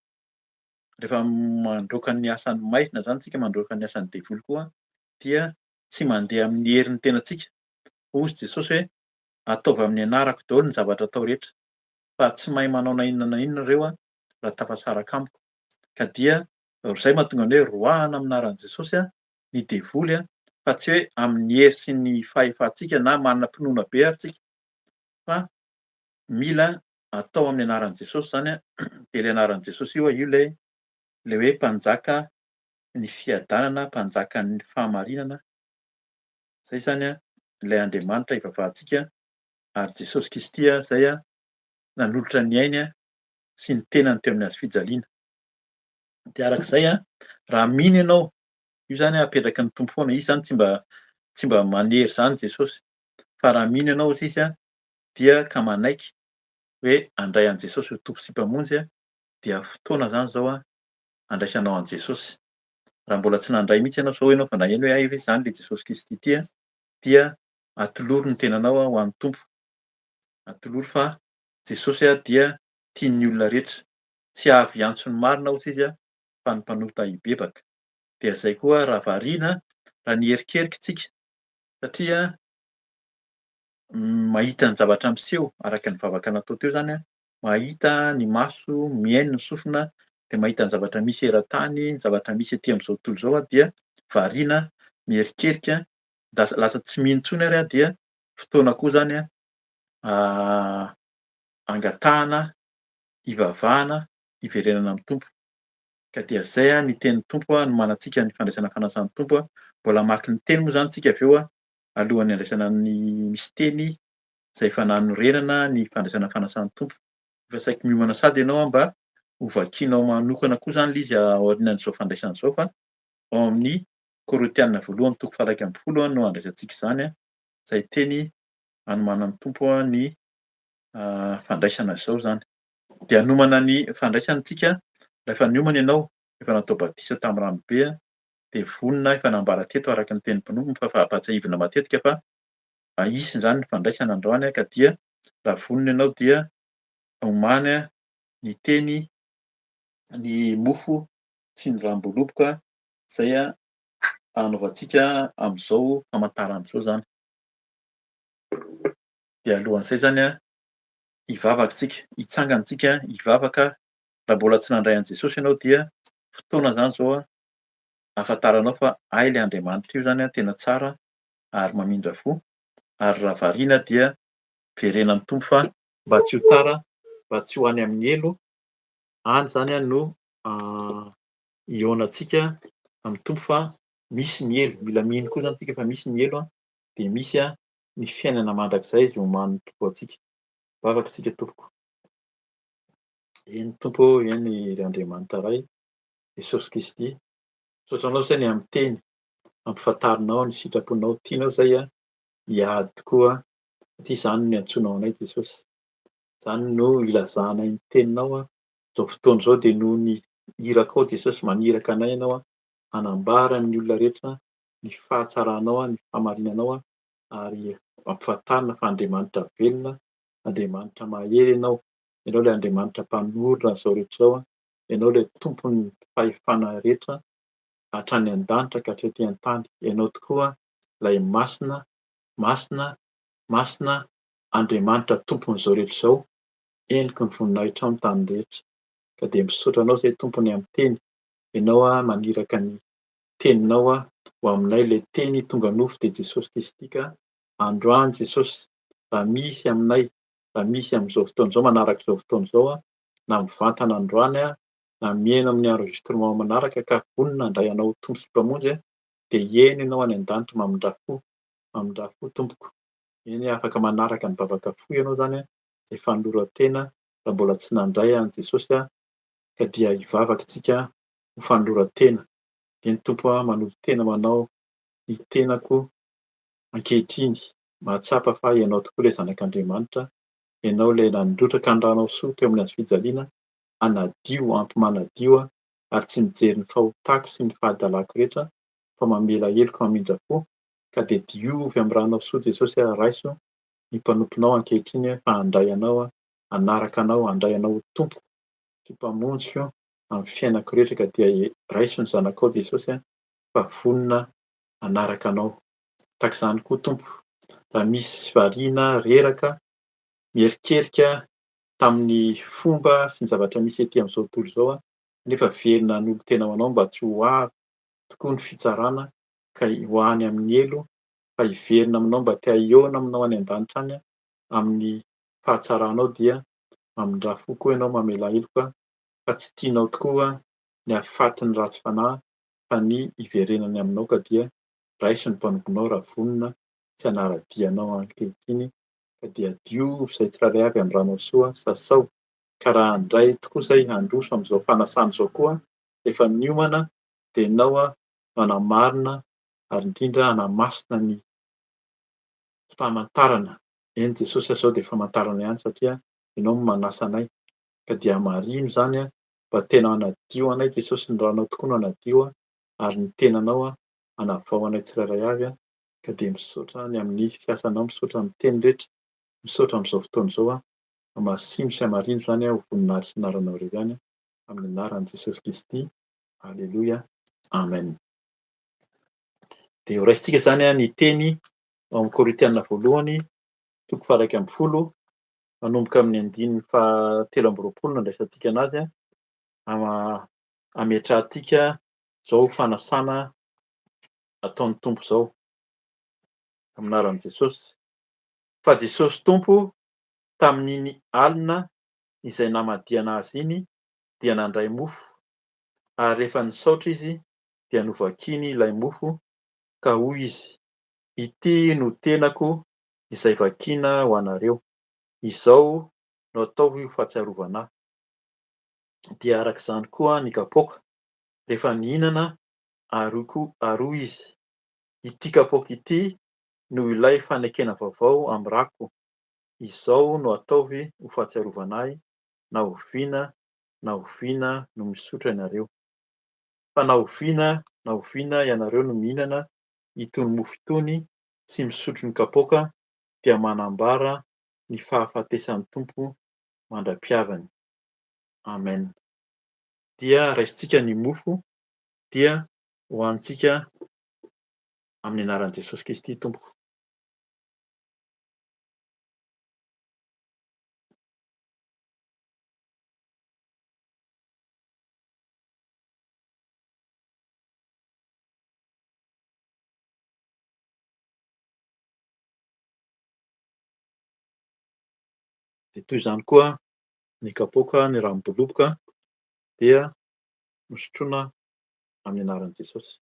Rehefa mandroaka ny asan'ny maizina izany isika, mandroaka ny asan'ny devoly koa, dia tsy mandeha amin'ny herin'ny tenantsika. Hoy Jesosy hoe, ataovy amin'ny anarako daholo ny zavatra atao rehetra, fa tsy mahay manao na inona na inona ireo raha tafasaraka amiko. Ka dia izay mahatonga ny hoe roahana amin'ny anaran'i Jesosy ny devoly, fa tsy hoe amin'ny hery sy ny fahefantsika na manam-pinoana be ary tsika, fa mila atao amin'ny anaran'i Jesosy izany an, dia ilay anaran'i Jesosy io, io ilay ilay hoe mpanjaka ny fiadanana, mpanjakan'ny fahamarinana, izay izany an, ilay Andriamanitra ivavahantsika, ary Jesosy Kristy izay nanolotra ny ainy sy ny tenany teo amin'ny hazo fijaliana. Dia araka izay an, raha mino ianao, io izany apetraky ny Tompo foana, izy izany tsy mba tsy mba manery izany Jesosy, fa raha mino ianao hozy izy an, dia ka manaiky hoe handray an'i Jesosy ho Tompo sy Mpamonjy dia fotoana izany izao handraisanao an'i Jesosy. Raha mbola tsy nandray mihitsy ianao izao ianao vao naheno hoe hay ve izany ilay Jesosy Kristy ity dia atolory ny tenanao ho an'ny Tompo. Atolory fa Jesosy dia tian'ny olona rehetra. Tsy avy hiantso ny marina hozy izy fa ny mpanota hibebaka. Dia izay koa raha variana, raha niherikerika isika satria mahita ny zavatra miseho araka ny vavaka natao teo izany an, mahita ny maso, mihaino ny sofina dia mahita ny zavatra misy eran-tany, ny zavatra misy ety amin'izao tontolo izao aho dia variana, miherikerika, lasa tsy mino intsony ary aho dia fotoana koa izany an angatahana, hivavahana, hiverenana amin'ny Tompo. Ka dia izay ny tenin'ny Tompo hanomanantsika ny fandraisana fanasan'ny Tompo. Mbola hamaky ny teny moa izany isika avy eo alohan'ny handraisana ny misy teny izay efa nanorenana ny fandraisana fanasan'ny Tompo. Efa saiky miomana sady ianao mba ho vakianao manokana koa izany ilay izy aorianan'izao fandraisana izao fa ao amin'ny Korintiana voalohany toko faha-11 no handraisantsika izany, izay teny anomanan'ny Tompo ny fandraisana izao izany. Dia hanomana ny fandraisana isika rehefa niomana ianao, efa natao batisa tamin'ny ranobe, dia vonona, efa nambara teto araka ny tenin'ny mpanompo fa fampahatsiahivina matetika fa hisy izany ny fandraisana androany ka dia raha vonona ianao dia omany ny teny, ny mofo sy ny ranom-boaloboka izay hanaovantsika amin'izao famantarana izao izany. Dia alohan'izay izany hivavaka isika, hitsangana isika hivavaka, raha mbola tsy nandray an'i Jesosy ianao dia fotoana izany izao ahafantaranao fa hay ilay Andriamanitra io izany tena tsara ary mamindra fo, ary raha variana dia verena amin'ny Tompo fa mba tsy ho tara, mba tsy ho any amin'ny helo, any izany no hihaonantsika amin'ny Tompo fa misy ny helo. Mila mino koa izany tsika fa misy ny helo dia misy ny fiainana mandrakizay izay omanin'ny Tompo antsika. Vavaka tsika tompoko. Eny Tompo ô, eny ry Andriamanitra Ray, Jesosy Kristy. Misaotra anao izay ny amin'ny teny ampifantarinao ny sitraponao. Tianao izay hiady tokoa satria izany no niantsoanao anay Jesosy. Izany no ilazanay ny teninao. Izao fotoana izao dia noho ny irakao Jesosy, maniraka anay ianao hanambara ny olona rehetra ny fahatsaranao, ny fahamarinanao ary ampifantarina fa Andriamanitra velona, Andriamanitra mahery ianao. Ianao ilay Andriamanitra mpanorina an'izao rehetra izao, Ianao ilay tompon'ny fahefana rehetra hatrany an-danitra ka hatrety an-tany. Ianao tokoa ilay masina, masina, masina, Andriamanitra tompon'izao rehetra izao, heniky ny voninahitrao ny tany rehetra. Ka dia misaotra anao izay Tompo ny amin'ny teny. Ianao maniraka ny teninao ho aminay, ilay teny tonga nofo dia Jesosy Kristy ka androany Jesosy raha misy aminay, raha misy amin'izao fotoana izao, manaraka izao fotoana izao, na mivantana androany na mihaino amin'ny enregistrement manaraka ka vonona handray anao ho Tompo sy Mpamonjy dia eny ianao any an-danitra mamindrà fo, mamindrà fo Tompoko. Eny afaka manaraka ny vavaka fo ianao izany izay fanoloran-tena raha mbola tsy nandray an'i Jesosy ka dia hivavaka isika ho fanoloran-tena. Eny Tompo aho manolo-tena ho Anao ny tenako ankehitriny, mahatsapa fa Ianao tokoa ilay Zanak'Andriamanitra, Ianao ilay nandrotraka ny ranao soa teo amin'ny hazofijaliana, hanadio, ampy manadio aho, ary tsy mijery ny fahotako sy ny fahadalako rehetra fa mamela heloka mamindra fo, ka dia diovy amin'ny ranao soa Jesosy aho, raiso ny mpanomponao ankehitriny fa handray Anao aho, hanaraka Anao, handray Anao ho Tompoko sy Mpamonjiko amin'ny fiainako rehetra ka dia raiso ny zanakao Jesosy fa vonona hanaraka Anao. Tahaka izany koa Tompo, raha misy variana, reraka, mierikerika tamin'ny fomba sy ny zavatra misy ety amin'izao tontolo izao nefa velona hanolo-tena ho Anao mba tsy ho avy tokoa ny fitsarana ka ho any amin'ny helo fa hiverina aminao mba te hihaona aminao any an-danitra any amin'ny fahatsaranao dia mamindrà fo koa ianao mamelà heloka fa tsy tianao tokoa ny hahafaty ny ratsy fanahy fa ny hiverenany aminao ka dia raiso ny mpanomponao raha vonona tsy hanara-dia anao ankehitriny ka dia diovy izay tsirairay avy amin'ny ranao soa sasao ka raha handray tokoa izay handroso amin'izao fanasana izao koa efa niomana dia ianao no hanamarina ary indrindra hanamasina ny famantarana. Eny Jesosy izao dia famantarana ihany satria ianao no manasa anay ka dia hamarino izany mba tena hanadio anay Jesosy, ny ranao tokoa no hanadio ary ny tenanao hanavao anay tsirairay avy ka dia misaotra ny amin'ny fiasanao, misaotra amin'ny teny rehetra, misaotra amin'izao fotoana izao hamasino sy hamarino izany ho voninahitry sy anaranao irery ihany amin'ny anaran'i Jesosy Kristy. Aleloia. Amen. Dia ho raisintsika izany ny teny ao amin'ny Korintiana voalohany toko faha-11 manomboka amin'ny andininy faha-23 no andraisantsika anazy hametrahantsika izao fanasana ataon'ny Tompo izao amin'ny anaran'i Jesosy. Fa Jesosy Tompo tamin'iny alina izay namadihana azy iny dia nandray mofo, ary rehefa nisaotra izy dia novakiany ilay mofo ka hoy izy, Ity no tenako izay vakiana ho anareo. Izao no ataovy ho fahatsiarovana ahy. Dia araka izany koa ny kapoaka, rehefa nihinana ary hoy izy, Ity kapoaka ity no ilay fanekena vaovao amin'ny rako. Izao no ataovy ho fahatsiarovana ahy na oviana na oviana no misotro ianareo. Fa na oviana na oviana ianareo no mihinana itony mofo itony sy misotro ny kapoaka dia manambara ny fahafatesan'ny Tompo mandra-piaviny. Amen. Dia raisintsika ny mofo dia hohanintsika amin'ny anaran'i Jesosy Kristy Tompoko. Dia toy izany koa ny kapoaka, ny ranom-boloboka dia nosotroina. Amin'ny anaran'i Jesosy.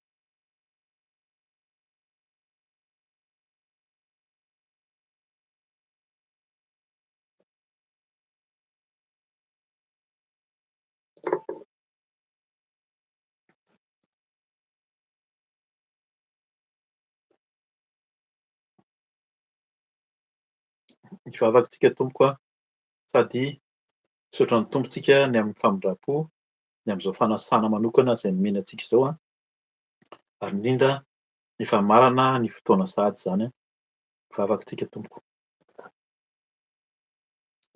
Hivavaka tsika tompoko a, sady misaotra ny Tompo tsika ny amin'ny famindram-po, ny amin'izao fanasana manokana izay nomena antsika izao a, ary indrindra efa marana ny fotoana sahady izany a. Hivavaka tsika tompoko.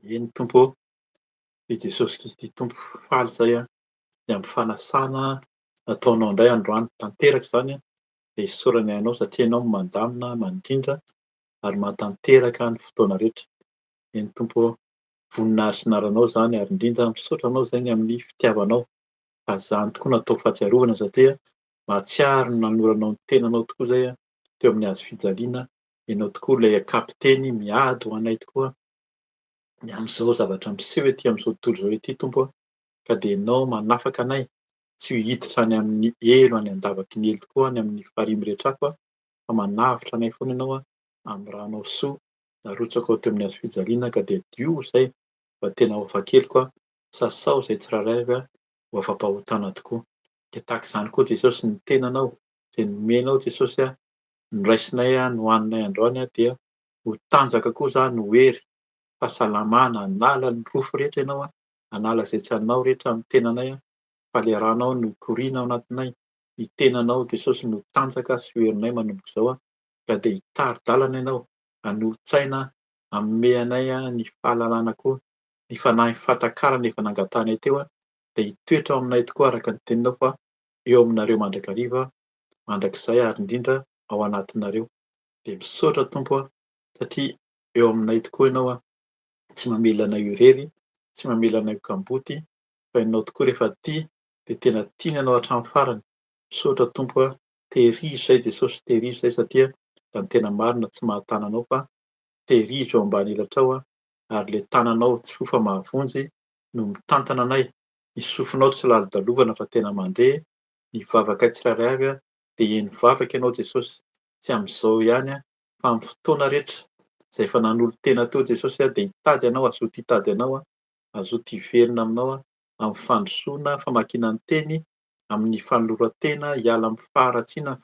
Eny Tompo ô, i Jesosy Kristy Tompo, faly izay a, ny amin'ny fanasana nataonao indray androany tanteraka izany a, dia isaorana Ianao satria Ianao no mandamina, mandrindra ary mahatanteraka ny fotoana rehetra. Eny Tompo ô, voninahitry ny anaranao izany ary indrindra misaotra Anao izay ny amin'ny fitiavanao fa izany tokoa no atao fahatsiarovana satria mahatsiaro ny nanoranao ny tenanao tokoa izay teo amin'ny hazo fijaliana, Ianao tokoa ilay kapiteny miady ho anay tokoa ny amin'izao zavatra miseho ety amin'izao tontolo izao ety Tompo ô, ka dia Ianao manafaka anay tsy hiditra any amin'ny helo any an-davaky ny helo tokoa any amin'ny farihy mirehitra afo fa manavotra anay foana Ianao amin'ny ranao soa narotsakao teo amin'ny hazo fijaliana ka dia diovy izay mba tena ho afa-keloka, sasao izay tsirairay avy ho afa-pahotana tokoa. Dia tahaka izany koa Jesosy ny tenanao izay nomenao Jesosy aho, noraisinay aho, nohaninay androany aho dia ho tanjaka koa izany, ho hery, fahasalamana, hanala ny rofy rehetra Ianao, hanala izay tsy anao rehetra amin'ny tenanay fa ilay ranao no mikoriana ao anatinay, ny tenanao Jesosy no tanjaka sy ho herinay manomboka izao ka dia hitari-dalana Ianao, hanolo-tsaina, hanome anay ny fahalalana koa, ny fanahy fahatakarana efa nangatahanay teo dia hitoetra ao aminay tokoa araka ny teninao fa eo aminareo mandrakariva mandrakizay ary indrindra ao anatinareo. Dia misaotra Tompo a, satria eo aminay tokoa Ianao a, tsy mamela anay ho irery, tsy mamela anay ho kamboty, fa Ianao tokoa rehefa tia dia tena tiana Ianao hatramin'ny farany. Misaotra Tompo a, tehirizo izay Jesosy, tehirizo izay satria raha ny tena marina tsy mahatana Anao fa tehirizo eo ambany elatrao aho ary ilay tananao tsy fohy fa mahavonjy no mitantana anay, ny sofinao tsy lalodalovana fa tena mandre ny vavakay tsirairay avy dia heno vavaka Ianao Jesosy, tsy amin'izao ihany fa amin'ny fotoana rehetra izay efa nanolo-tena teo Jesosy dia hitady Anao, hazoto hitady Anao, hazoto hiverina Aminao amin'ny fandrosoana, famakiana ny teny, amin'ny fanoloran-tena hiala amin'ny faharatsiana,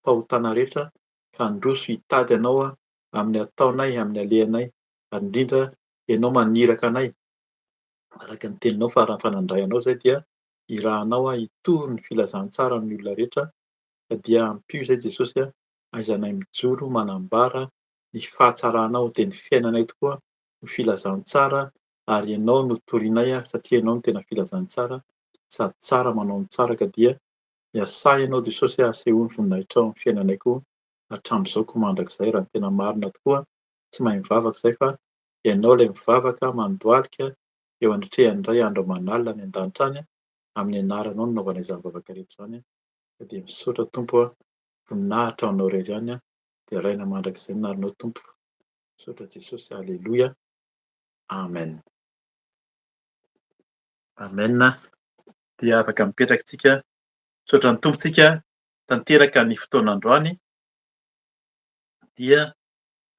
fahotana rehetra ka handroso hitady Anao amin'ny ataonay, amin'ny alehanay ary indrindra Ianao maniraka anay araka ny teninao fa raha nandray Anao izay dia irahanao aho hitory ny filazantsara amin'ny olona rehetra ka dia ampio izay Jesosy a, aizanay mijoro manambara ny fahatsaranao dia ny fiainanay tokoa no filazantsara ary Ianao no torinay satria Ianao no tena filazantsara sady tsara manao ny tsara ka dia miasà Ianao Jesosy a, asehoy ny voninahitrao amin'ny fiainanay koa hatramin'izao koa mandrakizay raha ny tena marina tokoa tsy mahay mivavaka izay fa Ianao ilay mivavaka mandohalika eo anatrehan'ny Ray andro aman'alina any an-danitra any amin'ny anaranao no nanaovana izany vavaka rehetra izany ka dia misaotra Tompo a, voninahitra ho anao irery ihany dia raina mandrakizay ny anaranao Tompo. Misaotra Jesosy, Aleloia. Amen. Amen. Dia afaka mipetraka tsika. Misaotra ny Tompo tsika. Tanteraka ny fotoana androany. Dia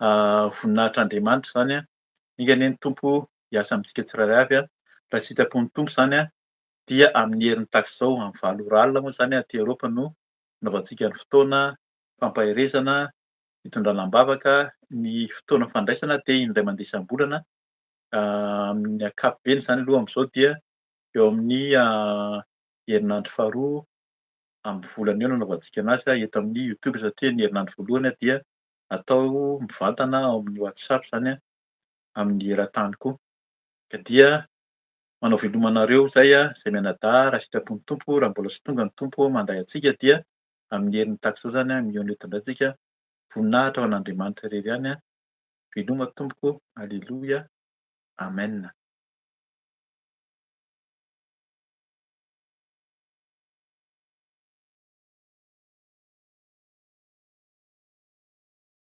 voninahitr'Andriamanitra izany. Enga anie ny Tompo hiasa amintsika tsirairay avy. Raha sitrapon'ny Tompo izany dia amin'ny heriny tahaka izao, amin'ny 8 ora alina moa izany aty Eoropa no anaovantsika ny fotoana fampaherezana, fitondrana am-bavaka. Ny fotoana fandraisana dia indray mandeha isam-bolana. Amin'ny ankapobeny izany aloha amin'izao dia eo amin'ny herinandro faharoa amin'ny volana eo no anaovantsika anazy eto amin'ny YouTube satria ny herinandro voalohany dia atao mivantana ao amin'ny WhatsApp izany amin'ny eran-tany koa. Ka dia manao veloma anareo izay, izay mianadahy raha sitrapon'ny Tompo, raha mbola tsy tonga ny Tompo mandray antsika dia amin'ny herin'ny tahaka izao izany mihaona eto indray tsika. Voninahitra ho an'Andriamanitra irery ihany. Veloma tompoko. Aleloia. Amen.